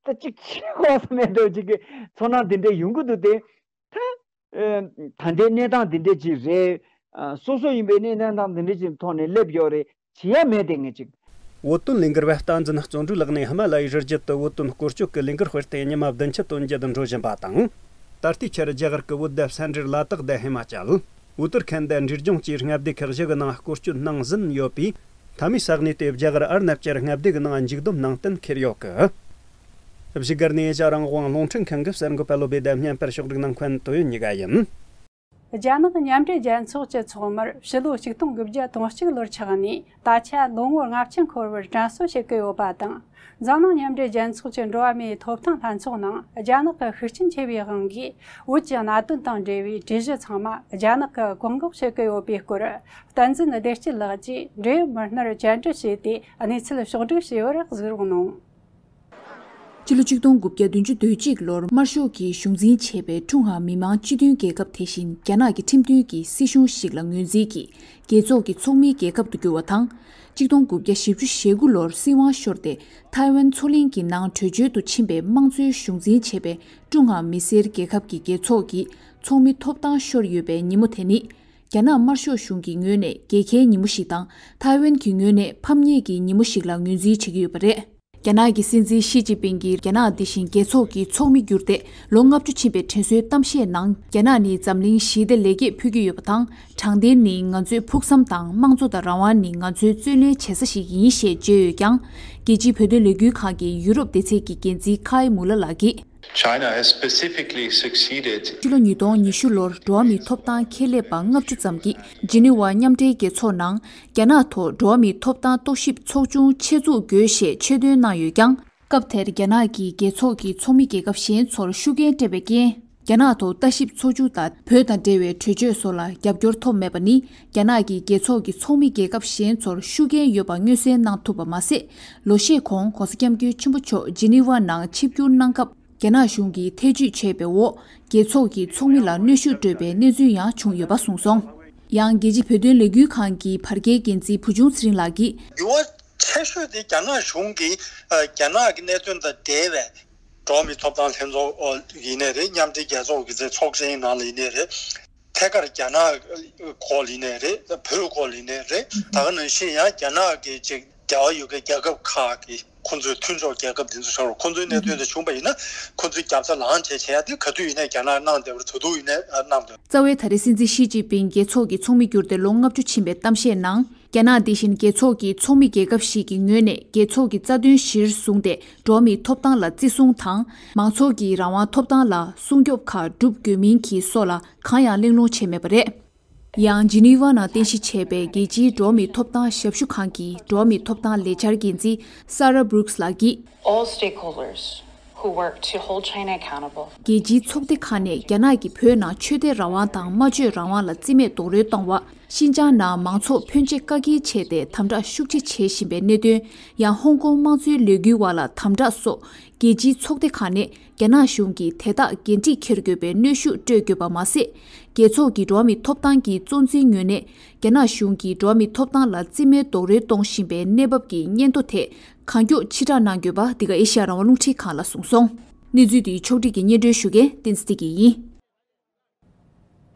ད་ཅིག་ཆེ་གོ་ས་མེད་འགྲོ་ཅིག་གི་ཚོར་སྣང་དེ་འདྲ་ཡོང་གི་འདུག་སྟེ། ད་ཨ་ད་ལྟའི་གནས་སྟངས་འདི་འདྲ་ཅིག་རེད། ཨ་སོ་སོ་ཡིན་པའི་གནས་གནས་སྟངས་འདི་འདྲ་ཅིག་ཐོག་ནས་སླེབས་ཡོད་རེད། བྱེད་ཡ་མེད་དེ་ངས་ཅིག་བོད་དོན་ལས་འགུལ་བ་བསྟན་འཛིན་བརྩོན་འགྲུས་ལགས་ནས་ཧི་མ་ལ་ཡའི་རི་རྒྱུད་དུ་བོད་དོན་སྐོར་སྐྱོད་ཀྱི་ལས་འགུལ་སྤེལ་ཏེ་ཉི་མ་བདུན་ཅུ་དོན་བརྒྱད་འགྲོ་བཞིན་པ་དང་། ད་ལྟའི་ཆར་རྒྱ་གར་གྱི་བོད་དང་ས་འབྲེལ་ལ་དྭགས་དང་ཧི་མ་ཅལ། ཨུ་ཏར་ཁན་དང་འབྲས་ལྗོངས་བཅས་མངའ་སྡེ་ཁག་བཞི་གི་ནང་སྐོར་སྐྱོད་གནང་ཟིན་ཡོད་པས། མཐའ་མའི་ས་གནས་དེ་རྒྱ་གར་ཨར་ནབ་ཅར་མངའ་སྡེ་གི་ནང་མཇུག་སྡོམ་ནང་གཏན་འཁེལ་ཡོད་གི། བཞུགས་སྒར་ནས་ཨེ་ཤ་རང་དབང་རླུང་འཕྲིན་ཁང་གི་གསར་འགོད་པ་བློ་བྷེ་དང་བརྙན་པར་ཕྱོགས་སྒྲིག་གནང་མཁན་ཏོ་ཡོན་གཉིས་ཀ་ཡིན། རྒྱ་ནག་མཉམ་འབྲེལ་རྒྱལ་ཚོགས་ཀྱི་ཚོགས་མིར་ཕྱི་ལོ་ཆིག་སྟོང་དགུ་བརྒྱ་དོན་གཅིག་ལོར་ཆགས་ནས་ད་ཆ་ལོ་ངོ་ལྔ་བཅུ་འཁོར་བར་དྲན་གསོ་བྱེད་ཀྱི་ཡོད་པ་དང་། འཛམ་གླིང་མཉམ་འབྲེལ་རྒྱལ་ཚོགས་ཀྱི་འགྲོ་བ་མིའི་ཐོབ་ཐང་ལྷན་ཚོགས་ནང་རྒྱ་ནག་གི་ཤུགས་རྐྱེན་ཆེ་བའི་དབང་གིས་བོད་ཀྱི་གནད་དོན་དང་འབྲེལ་བའི་གྲོས་གཞི་ཚང་མ་རྒྱ་ནག་གིས་བཀག་འགོག་བྱེད་ཀྱི་ཡོད་པའི་སྐོར། བསྟན་འཛིན་བདེ་སྐྱིད་ལགས་ཀྱིས་འབྲེལ་ཡོད་མི་སྣར་བཅར་འདྲི་བྱས་ཏེ་གནས་ཚུལ་ཕྱོགས་སྒྲིག་བྱས་པར་གཟིགས་རོགས་གནང་། སྤྱི་ལོ་ཆིག་སྟོང་དགུ་བརྒྱ་བདུན་ཅུ་དོན་གཅིག་ལོར་དམར་ཤོག་གིས་གཞུང་འཛིན་བྱས་པའི་ཀྲུང་ཧྭ་མི་དམངས་སྤྱི་མཐུན་རྒྱལ་ཁབ་དེ་བཞིན་རྒྱ་ནག་གི་ཁྲིམས་མཐུན་གྱི་སྲིད་གཞུང་ཞིག་ལ་ངོས་འཛིན་གྱིས་རྒྱལ་ཚོགས་ཀྱི་ཚོགས་མིའི་རྒྱལ་ཁབ་ཏུ་གྱུར་བ་དང་། ཆིག་སྟོང་དགུ་བརྒྱ་བཞི་བཅུ་ཞེ་དགུ་ལོར་སྲིད་དབང་ཤོར་ཏེ་ཐའེ་ཝན་མཚོ་གླིང་གི་ནང་བྲོས་བྱོལ་དུ་ཕྱིན་པའི་དམངས་གཙོའི་གཞུང་འཛིན་བྱས་པའི་ཀྲུང་ཧྭ་མི་སེར་རྒྱལ་ཁབ་ཀྱི་རྒྱལ་ཚོགས་ཀྱི་ཚོགས་མི་ཐོབ་ཐང་ཤོར་ཡོད་པའི་ཉིན་མོ་དེ་ནི། རྒྱ་ནག་དམར་ཤོག་གཞུང་གི་ངོས་ནས་རྒྱལ་ཁའི་ཉིན་མོ་ཞིག་དང་ཐའེ་ཝན་གྱི་ངོས་ནས་ཕམ་ཉེས་ཀྱི་ཉིན་མོ་ཞིག་ལ་ངོས་འཛིན་བྱེད་ཀྱི་ཡོད་པ་རེད། རྒྱ་ནག་གི་སྲིད་འཛིན་ཞི་ཅིན་ཕིང་གིས་རྒྱ་ནག་འདི་བཞིན་རྒྱལ་ཚོགས་ཀྱི་ཚོགས་མི་གྱུར་ཏེ་ལོ་ལྔ་བཅུ་ཕྱིན་པའི་དྲན་གསོའི་གཏམ་བཤད་ནང་རྒྱ་ནག་ནི་འཛམ་གླིང་ཞི་བདེ་ལེགས་སྐྱེས་ཕུལ་གྱི་ཡོད་པ་དང་། དྲང་བདེན་ནི་ང་ཚོའི་ཕུགས་བསམ་དང་དམངས་གཙོ་དང་རང་དབང་ནི་ང་ཚོའི་རྩོད་ལེན་བྱེད་ས་ཞིག་ཡིན་ཞེས་བརྗོད་ཡོད་ཀྱང་། རྒྱལ་སྤྱིའི་བོད་དོན་ལས་འགུལ་ཁང་གི་ཡུ་རོབ་སྡེ་ཚན་གྱི་འགན་འཛིན་ཁའི་མུ་ལ་ལགས་ཀྱིས། China has specifically succeeded. ཕྱི་ལོ་ཉིས་སྟོང་ཉི་ཤུ་ལོར་འགྲོ་བ་མིའི་ཐོབ་ཐང་ཁྱད་ལས་པ་ལྔ་བཅུ་ཙམ་གྱིས་ཇི་ནི་ཝ་མཉམ་འབྲེལ་རྒྱལ་ཚོགས་ནང་རྒྱ་ནག་ཐོག་འགྲོ་བ་མིའི་ཐོབ་ཐང་རྟོག་ཞིབ་ཚོགས་ཆུང་ཆེད་འཛུགས་དགོས་ཞེས་ཆེད་འདོན་གནང་ཡོད་ཀྱང་། སྐབས་དེར་རྒྱ་ནག་གིས་རྒྱལ་ཚོགས་ཀྱི་ཚོགས་མི་རྒྱལ་ཁབ་གཞན་ཚོར་ཤུགས་རྐྱེན་སྤྲད་པའི་རྐྱེན། རྒྱ་ནག་ཐོག་ལྟ་ཞིབ་ཚོགས་ཆུང་དང་བོད་དང་འབྲེལ་བའི་གྲོས་ཆོད་སོགས་ལ་རྒྱབ་སྐྱོར་ཐོབ་མེད་པ་ནི། རྒྱ་ནག་གིས་རྒྱལ་ཚོགས་ཀྱི་ཚོགས་མི་རྒྱལ་ཁབ་གཞན་ཚོར་ཤུགས་རྐྱེན་ཡོད་པ་མངོན་གསལ་གནང་ཐུབ་པ་མ་ཟད། ལོ་ཤས་གོང་༧གོང་ས་༧སྐྱབས་མགོན་ཆེན་པོ་མཆོག་ཇི་ནི་ཝ་ནང་ཆིབས་བསྒྱུར་གནང་སྐབས། རྒྱ་ནག་གཞུང་གིས་ཐེ་ཇུས་བྱས་པའི་འོག་རྒྱལ་ཚོགས་ཀྱི་ཚོགས་མི་ལ་གནོན་ཤུགས་སྤྲོད་པའི་གནས་ཚུལ་ཡང་བྱུང་ཡོད་པ་གསུངས་སོང་། ཡང་རྒྱལ་སྤྱིའི་བོད་དོན་ལས་འགུལ་ཁང་གི་བར་བརྒལ་འགན་འཛིན་བུ་ཆུང་ཚེ་རིང་ལགས་ཀྱིས། འགྱུར་བ་ཆེ་ཤོས་དེ་རྒྱ་ནག་གཞུང་གིས་ཨ་རྒྱ་ནག་གི་གནད་དོན་དང་འབྲེལ་བའི་འགྲོ་བ་མིའི་ཐོབ་ཐང་ལྷན་ཚོགས་ཨ་ཡིན་ནའི་རེད། མཉམ་འབྲེལ་རྒྱལ་ཚོགས་ཀྱི་ཚོགས་ཆེན་ནང་ལ་ཡིན་ནའི་རེད། ཐད་ཀར་རྒྱ་ནག་སྐོར་ཡིན་ནའི་རེད། བོད་སྐོར་ཡིན་ནའི་རེད། ད་ག་ནང་བཞིན་ཡང་རྒྱ་ནག་གི་ཅིག་འབྲེལ་བ་ཡོད་པའི་རྒྱལ་ཁབ་ཁག་གི་ཁོང་ཚོའི་མཐུན་ཕྱོགས་རྒྱལ་ཁབ་དེ་ཚོ་ཆགས་རུང་། ཁོང་ཚོའི་གནད་དོན་དེ་བྱུང་པ་ཡིན་ན་ཁོང་ཚོའི་རྒྱབ་རྩ་ལངས་བྱས་བྱེད་ཡ་དེ་ག་དུས་ཡིན་ནའི་རྒྱ་ནག་གནང་བསྡད་པ་རེད། ད་དུང་ཡིན་ནའི་གནང་བསྡད་པ་རེད། རྩ་བའི་ད་རེས་སྲིད་འཛིན་ཞི་ཅིན་ཕིང་རྒྱལ་ཚོགས་ཀྱི་ཚོགས་མི་གྱུར་ཏེ་ལོ་ལྔ་བཅུ་ཕྱིན་པའི་གཏམ་བཤད་ནང་། རྒྱ་ནག་འདི་བཞིན་རྒྱལ་ཚོགས་ཀྱི་ཚོགས་མི་རྒྱལ་ཁབ་ཞིག་གི་ངོས་ནས་རྒྱལ་ཚོགས་ཀྱི་རྩ་དོན་གཞིར་བཟུང་སྟེ་འགྲོ་བ་མིའི་ཐོབ་ཐང་ལ་བརྩི་སྲུང་དང་། མང་ཚོགས་ཀྱི་རང་དབང་ཐོབ་ཐང་ལ་སྲུང་སྐྱོབ་ཁག་བསྒྲུབ་དགོས་མིན་གྱི་སོགས་ལ་གང་ཡང་གླེང་སློང་བྱས་མེད་པ་རེད། ཡང་ཇི་ནི་ཝ་ནང་རྟེན་གཞི་བྱས་པའི་རྒྱལ་སྤྱིའི་འགྲོ་བ་མིའི་ཐོབ་ཐང་ཞབས་ཞུ་ཁང་གི་འགྲོ་བ་མིའི་ཐོབ་ཐང་ལས་འཆར་འགན་འཛིན་Sarah Brooks་ལགས་ཀྱིས། All stakeholders who work to hold China accountable. རྒྱལ་སྤྱིའི་ཚོགས་སྡེ་ཁག་ནས་རྒྱ་ནག་གིས་བོད་ནང་ཆོས་དད་རང་དབང་དང་སྨྲ་བརྗོད་རང་དབང་ལ་རྩིས་མེད་རྡོག་རོལ་གཏོང་བ། ཤིན་ཅང་ནང་མང་ཚོགས་ཕོན་ཆེ་བཀག་སྐྱིལ་བྱས་ཏེ་དམ་དྲག་ཤུགས་ཆེ་བྱེད་བཞིན་པའི་གནད་དོན། ཡང་ཧོང་ཀོང་དམངས་གཙོའི་ལས་འགུལ་བ་ལ་དམ་དྲག་སོགས་རྒྱལ་སྤྱིའི་ཚོགས་སྡེ་ཁག་ནས་རྒྱ་ནག་གཞུང་གིས་དེ་དག་འགན་འཁྲི་འཁྱེར་དགོས་པའི་གནོན་ཤུགས་སྤྲོད་དགོས་པ་མ་ཟད། རྒྱལ་ཚོགས་ཀྱི་འགྲོ་བ་མིའི་ཐོབ་ཐང་གི་གཙོ་འཛིན་ངོས་ནས་རྒྱ་ནག་གཞུང་གིས་འགྲོ་བ་མིའི་ཐོབ་ཐང་ལ་རྩིས་མེད་རྡོག་རོལ་གཏོང་བཞིན་པའི་གནས་བབ་ཀྱི་སྙན་ཐོ་དེ་གང་མགྱོགས་ཕྱིར་བསྒྲགས་གནང་དགོས་པ་འདི་ག་ཨེ་ཤ་ཡ་རང་དབང་རླུང་འཕྲིན་ཁང་ལ་གསུངས་སོང་། གནས་ཚུལ་འདི་ཕྱོགས་བསྒྲིགས་ཀྱིས་སྙན་སྒྲོན་ཞུ་མཁན་བསྟན་འཛིན་བདེ་སྐྱིད་ཡིན།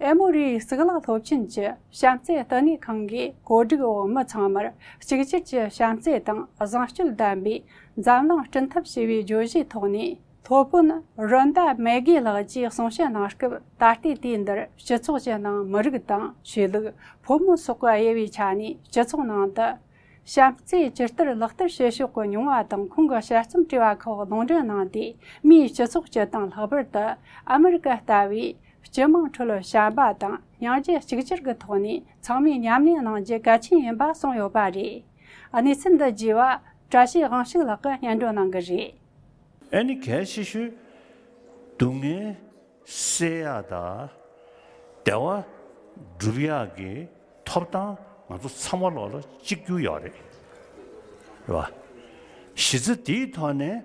ཨེ་མོ་རིའི་གཙུག་ལག་སློབ་ཆེན་གྱི་བྱམས་བརྩེ་ལྟེ་གནས་ཁང་གིས་གོ་སྒྲིག་འོག་མི་ཚང་མར་གཅིག་གྱུར་གྱི་བྱམས་བརྩེ་དང་བཟང་སྤྱོད་ལྡན་པའི་འཛམ་གླིང་སྐྲུན་ཐབས་ཞེས་པའི་བརྗོད་གཞིའི་ཐོག་ནས། སློབ་དཔོན་རོན་ཌ་མེ་གི་ལགས་ཀྱིས་གསུང་བཤད་གནང་སྐབས། ད་ལྟའི་དུས་འདིར་སྤྱི་ཚོགས་ཀྱི་ནང་མི་རིགས་དང་ཆོས་ལུགས། ཕོ་མོ་སོགས་ཀྱི་དབྱེ་བའི་ཆ་ནས་སྤྱི་ཚོགས་ནང་དུ་བྱམས་བརྩེ་ཇི་ལྟར་ལག་བསྟར་བྱེད་ཕྱོགས་ཀྱི་མྱོང་བ་དང་། ཁོང་གི་དཔྱད་རྩོམ་བྲིས་པ་ཁག་ལུང་འདྲེན་གནང་སྟེ། མིའི་སྤྱི་ཚོགས་སྤྱི་དང་། ལྷག་པར་དུ་ཨ་མི་རི་ཀ་ལྟ་བུའི་སྤྱི་དམངས་ཁྲོད་བྱམས་པ་དང་སྙིང་རྗེ་གཅིག་གྱུར་གྱི་ཐོག་ནས་ཚང་མས་མཉམ་གནས་གནང་རྒྱུ་གལ་ཆེན་ཡིན་པ་གསུངས་ཡོད་པ་རེད། གནས་ཚུལ་འདི་རྒྱས་པ་བཀྲ་ཤིས་དབང་ཕྱུག་ལགས་ཀྱིས་སྙན་སྒྲོན་གནང་གི་རེད། ཨ་ནི་གལ་ཆེ་ཤོས་སྡུག་བསྔལ་སེལ་ཡག་དང་བདེ་བ་སྒྲུབ་ཡག་གི་ཐོབ་ཐང་ང་ཚོ་ཚང་མ་ལོག་ལ་གཅིག་གྱུར་ཡོད་རེད། རེད་བ། གཞི་རྩ་དེའི་ཐོག་ནས་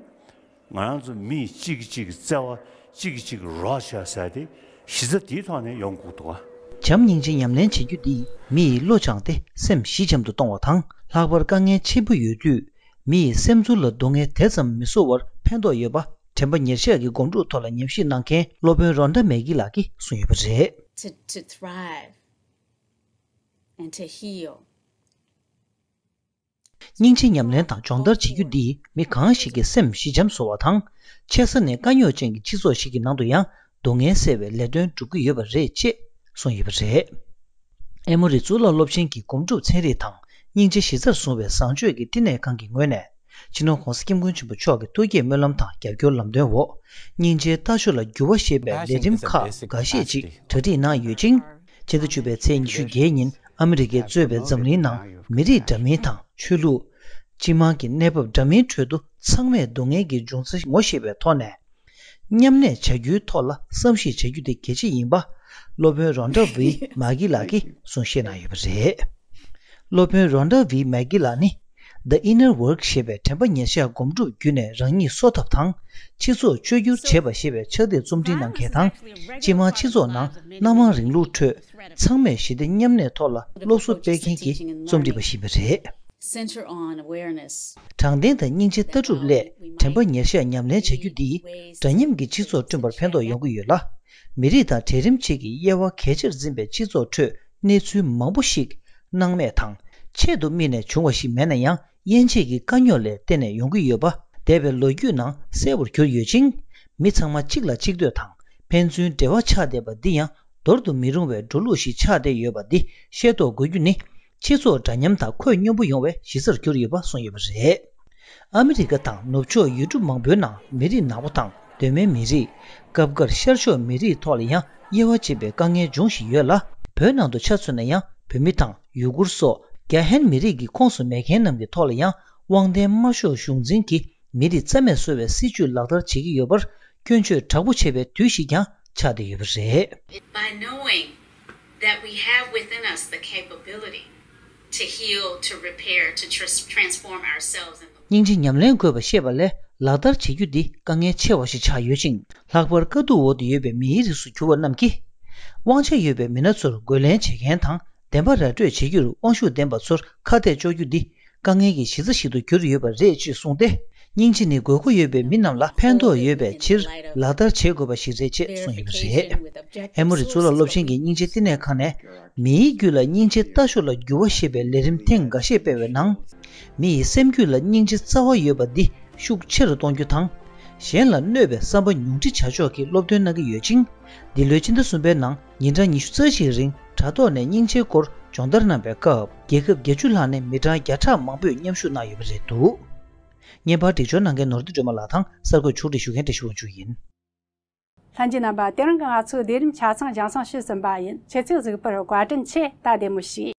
ང་རང་ཚོ་མིས་གཅིག་གིས་གཅིག་གི་བརྩེ་བ། གཅིག་གིས་གཅིག་གི་རོགས་བྱ་ཟེར་དེ་གཞི་རྩ་དེའི་ཐོག་ནས་ཡོང་དགོས་འདུག་བ། བྱམས་སྙིང་རྗེ་ཉམས་ལེན་བྱེད་རྒྱུ་འདིས་མི་ཡི་བློ་སྦྱངས་ཏེ་སེམས་ཞི་འཇམ་དུ་གཏོང་བ་དང་། ལྷག་པར་དཀའ་ངལ་ཆེན་པོ་ཡོད་དུས། མི་ཡི་སེམས་ཚོར་ལ་སྡུག་བསྔལ་དེ་ཙམ་མི་བཟོ་བར་ཕན་ཐོགས་ཡོད་པ། དྲན་པ་ཉེར་བཞག་གི་སྒོམ་སྒྲུབ་ཐོག་ལ་ཉམས་ཞིབ་གནང་མཁན་སློབ་དཔོན་རོན་ཌ་མེ་གི་ལགས་ཀྱིས་གསུངས་ཡོད་པ་རེད། To, to thrive and to heal. སྙིང་རྗེ་ཉམས་ལེན་དང་སྦྱོང་བརྡར་བྱེད་རྒྱུ་འདིས་མི་གང་ཞིག་གི་སེམས་ཞི་འཇམ་བཟོ་བ་དང་། ཆེ་ས་ནས་དཀའ་རྙོག་ཅན་གྱི་སྤྱི་ཚོགས་ཤིག་གི་ནང་དུ་ཡང་སྡུག་བསྔལ་སེལ་བའི་ལས་དོན་སྒྲུབ་ཀྱི་ཡོད་པ་རེད་ཅེས་གསུངས་ཡོད་པ་རེད། ཨེ་མོ་རི་གཙུག་ལག་སློབ་ཆེན་གྱི་སྒོམ་སྒྲུབ་ཚན་རིག་དང་ སྙིང་རྗེ་གཞི་རྩར་བཟུང་བའི་བཟང་སྤྱོད་ཀྱི་བསྟི་གནས་ཁང་གི་ངོས་ནས། སྤྱི་ནོར་༧གོང་ས་༧སྐྱབས་མགོན་ཆེན་པོ་མཆོག་གི་ཐུགས་བསྐྱེད་སྨོན་ལམ་དང་རྒྱབ་སྐྱོར་ལམ་སྟོན་འོག་སྙིང་རྗེའི་ལྟ་ཕྱོགས་ལ་འགྱུར་བ་ཞེས་པའི་ལས་རིམ་ཁག་འགའ་ཤས་ཤིག་གྲ་སྒྲིག་གནང་ཡོད་ཅིང་། ཕྱི་ཟླ་བཅུ་པའི་ཚེས་ཉི་ཤུ་བརྒྱད་ཉིན་ཨ་མི་རི་ཀས་གཙོས་པའི་འཛམ་གླིང་ནང་མི་རིགས་འདྲ་མིན་དང་ཆོས་ལུགས། སྤྱི་དམངས་ཀྱི་གནས་བབ་འདྲ་མིན་ཁྲོད་དུ་ཚང་མས་སྡུག་བསྔལ་གྱི་འབྱུང་རྩ་ངོ་ཤེས་པའི་ཐོག་ནས། མཉམ་གནས་བྱ་རྒྱུའི་ཐོག་ལ་བསམ་གཞིག་བྱ་རྒྱུ་དེ་གལ་ཆེ་ཡིན་པ། སློབ་དཔོན་རོན་ཌ་ཝི་མ་ཀི་ལགས་ཀྱིས་གསུང་བཤད་གནང་ཡོད་པ་རེད། སློབ་དཔོན་རོན་ཌ་ཝི་མ་ཀི་ལགས་ནི། The Inner Work ཞེས་པའི་དྲན་པ་ཉེར་བཞག་སྒོམ་སྒྲུབ་བརྒྱུད་ནས་རང་ཉིད་གསོ་ཐབས་དང་། སྤྱི་ཚོགས་བཅོས་བསྒྱུར་བྱེད་པ་ཞེས་པའི་ཕྱག་དེབ་རྩོམ་སྒྲིག་གནང་མཁན་དང་། སྤྱི་དམངས་སྤྱི་ཚོགས་ནང་སྣ་མང་རིང་ལུགས་ཁྲོད། ཚང་མས་ཞི་བདེ་མཉམ་གནས་ཐོག་ལ་སློབ་གསོ་སྤེལ་མཁན་གྱི་རྩོམ་སྒྲིག་པ་ཞིག་ཡིན་པ་རེད། Center on awareness. དྲང་བདེན་དང་སྙིང་རྗེ་ལྟ་གྲུབ་སླད་དྲན་པ་ཉེར་བཞག་ཉམས་ལེན་བྱ་རྒྱུ་འདིས་འདྲ་མཉམ་གྱི་སྤྱི་ཚོགས་བསྐྲུན་པར་ཕན་ཐོགས་ཡོང་གི་ཡོད་ལ། མི་རིགས་དང་གྲལ་རིམ་གཅིག་གི་དབྱེ་བ་གལ་ཆེར་འཛིན་པའི་སྤྱི་ཚོགས་ཁྲོད་གནས་ཚུལ་མང་པོ་ཞིག་སྣང་མེད་དང་ཆེད་དུ་དམིགས་ནས་བྱུང་བ་ཞིག་མེད་ན་ཡང་། དབྱེ་འབྱེད་ཀྱི་དཀའ་རྙོག་ལས་བརྟེན་ནས་ཡོང་གི་ཡོད་པ་འདས་པའི་ལོ་རྒྱུས་ནང་གསལ་པོར་གྱུར་ཡོད་ཅིང་། མི་ཚང་མ་གཅིག་ལ་གཅིག་ལྟོས་དང་ཕན་ཚུན་འབྲེལ་བ་ཆགས་བསྡད་པ་འདི་ཡང་འདོར་དུ་མི་རུང་བའི་འགྲོ་ལུགས་ཤིག་ཆགས་བསྡད་ཡོད་པ་འདི་ཤེས་རྟོགས་དགོས་རྒྱུ་ནི། སྤྱི་ཚོགས་འདྲ་མཉམ་དང་ཁོད་སྙོམས་པོ་ཡོང་བའི་གཞི་རྩར་གྱུར་ཡོད་པ་གསུངས་ཡོད་པ་རེད། ཨ་མི་རི་ཀ་དང་ནུབ་ཕྱོགས་ཡུལ་གྲུ་མང་པོའི་ནང་མི་རིགས་ནག་པོ་དང་གདོད་མའི་མི་རིགས། སྐབས་འགར་ཤར་ཕྱོགས་མི་རིགས་ཐོག་ལ་ཡང་དབྱེ་བ་འབྱེད་པའི་དཀའ་ངལ་འབྱུང་བཞིན་ཡོད་ལ། བོད་ནང་དུ་ཆ་མཚོན་ན་ཡང་བོད་མི་དང་ཡུ་གུར་སོགས་རྒྱ་ཧན་མི་རིགས་ཀྱི་ཁོངས་སུ་མེད་མཁན་རྣམས་ཀྱི་ཐོག་ལ་ཡང་དབང་ལྡན་དམར་ཤོག་གཞུང་འཛིན་གྱིས་མི་རིགས་རྩ་མེད་བཟོ་བའི་སྲིད་བྱུས་ལག་བསྟར་བྱེད་ཀྱི་ཡོད་པར་སྐྱོན་བརྗོད་དྲག་པོ་བྱེད་པའི་དུས་ཤིག་ཀྱང་ཆགས་བསྡད་ཡོད་པ་རེད། By knowing that we have within us the capability to heal, to repair, to tr- transform ourselves and the world. སྙིང་རྗེ་ཉམས་ལེན་དགོས་པ་ཤེས་པ་ལས་ལག་བསྟར་བྱེད་རྒྱུ་འདི་དཀའ་ངལ་ཆེ་བ་ཞིག་ཆགས་ཡོད་ཅིང་། ལྷག་པར་དཀའ་སྡུག་འོག་ཏུ་ཡོད་པའི་མིའི་རིགས་སུ་གྱུར་པ་རྣམས་ཀྱིས། དབང་ཆ་ཡོད་པའི་མི་སྣ་ཚོར་རྒོལ་ལན་བྱེད་མཁན་དང་བདེན་པ་ར་སྤྲོད་བྱེད་རྒྱུར་དབང་ཤུགས་ལྡན་པ་ཚོར་ཁ་གཏད་གཅོག་རྒྱུ་འདི་དཀའ་ངལ་གྱི་གཞི་རྩ་ཞིག་ཏུ་གྱུར་ཡོད་པ་རེད་ཅེས་གསུངས་ཏེ། སྙིང་རྗེ་ནི་དགོས་མཁོ་ཡོད་པའི་མི་རྣམས་ལ་ཕན་ཐོགས་ཡོད་པའི་ཕྱིར་ལག་བསྟར་བྱེད་དགོས་པ་ཞིག་རེད་ཅེས་གསུངས་ཡོད་པ་རེད། ཨེ་མོ་རི་གཙུག་ལག་སློབ་ཆེན་གྱི་སྙིང་རྗེ་བསྟི་གནས་ཁང་ནས། མིའི་རྒྱུད་ལ་སྙིང་རྗེ་ལྟ་ཕྱོགས་ལ་འགྱུར་བ་ཞེས་པའི་ལས་རིམ་ཐེངས་འགའ་ཤས་སྤེལ་བའི་ནང་། མི་ཡི་སེམས་རྒྱུད་ལ་སྙིང་རྗེ་རྩ་བ་ཡོད་པ་འདི་ཤུགས་ཆེ་རུ་གཏོང་རྒྱུ་དང་། གཞན་ལ་གནོད་པའི་བསམ་པ་ཉུང་འཕྲི་བྱ་ཕྱོགས་ཀྱི་སློབ་སྟོན་གནང་གི་ཡོད་ཅིང་། འདི་ལོའི་ཕྱི་ཟླ་གསུམ་པའི་ནང་ཉིན་གྲངས་ཉི་ཤུ་རྩ་གཅིག་རིང་དྲ་ཐོག་ནས་སྙིང་རྗེའི་སྐོར་སྦྱོང་བརྡར་གནང་པའི་སྐབས། རྒྱལ་ཁབ་བརྒྱད་ཅུ་ལྷག་ནས་མི་གྲངས་བརྒྱ་ཕྲག་མང་པོས་མཉམ་ཞུགས་གནང་ཡོད་པ་རེད་འདུག་བརྙན་པར་སྒྲིག་སྦྱོར་གནང་མཁན་ནོར་བུ་སྒྲོལ་མ་ལགས་དང་གསར་འགོད་ཕྱོགས་སྒྲིག་ཞུ་མཁན་བཀྲ་ཤིས་དབང་ཕྱུག་ཡིན། ལྷན་རྒྱས་རྣམ་པ། དེ་རིང་གི་ང་ཚོའི་ལས་རིམ་ཆ་ཚང་རྒྱང་སྲིང་ཞུས་ཟིན་པ་ཡིན། ཁྱེད་ཚོས་གཟིགས་པར་བཀའ་དྲིན་ཆེ། ད་བདེ་མོ་བྱོས།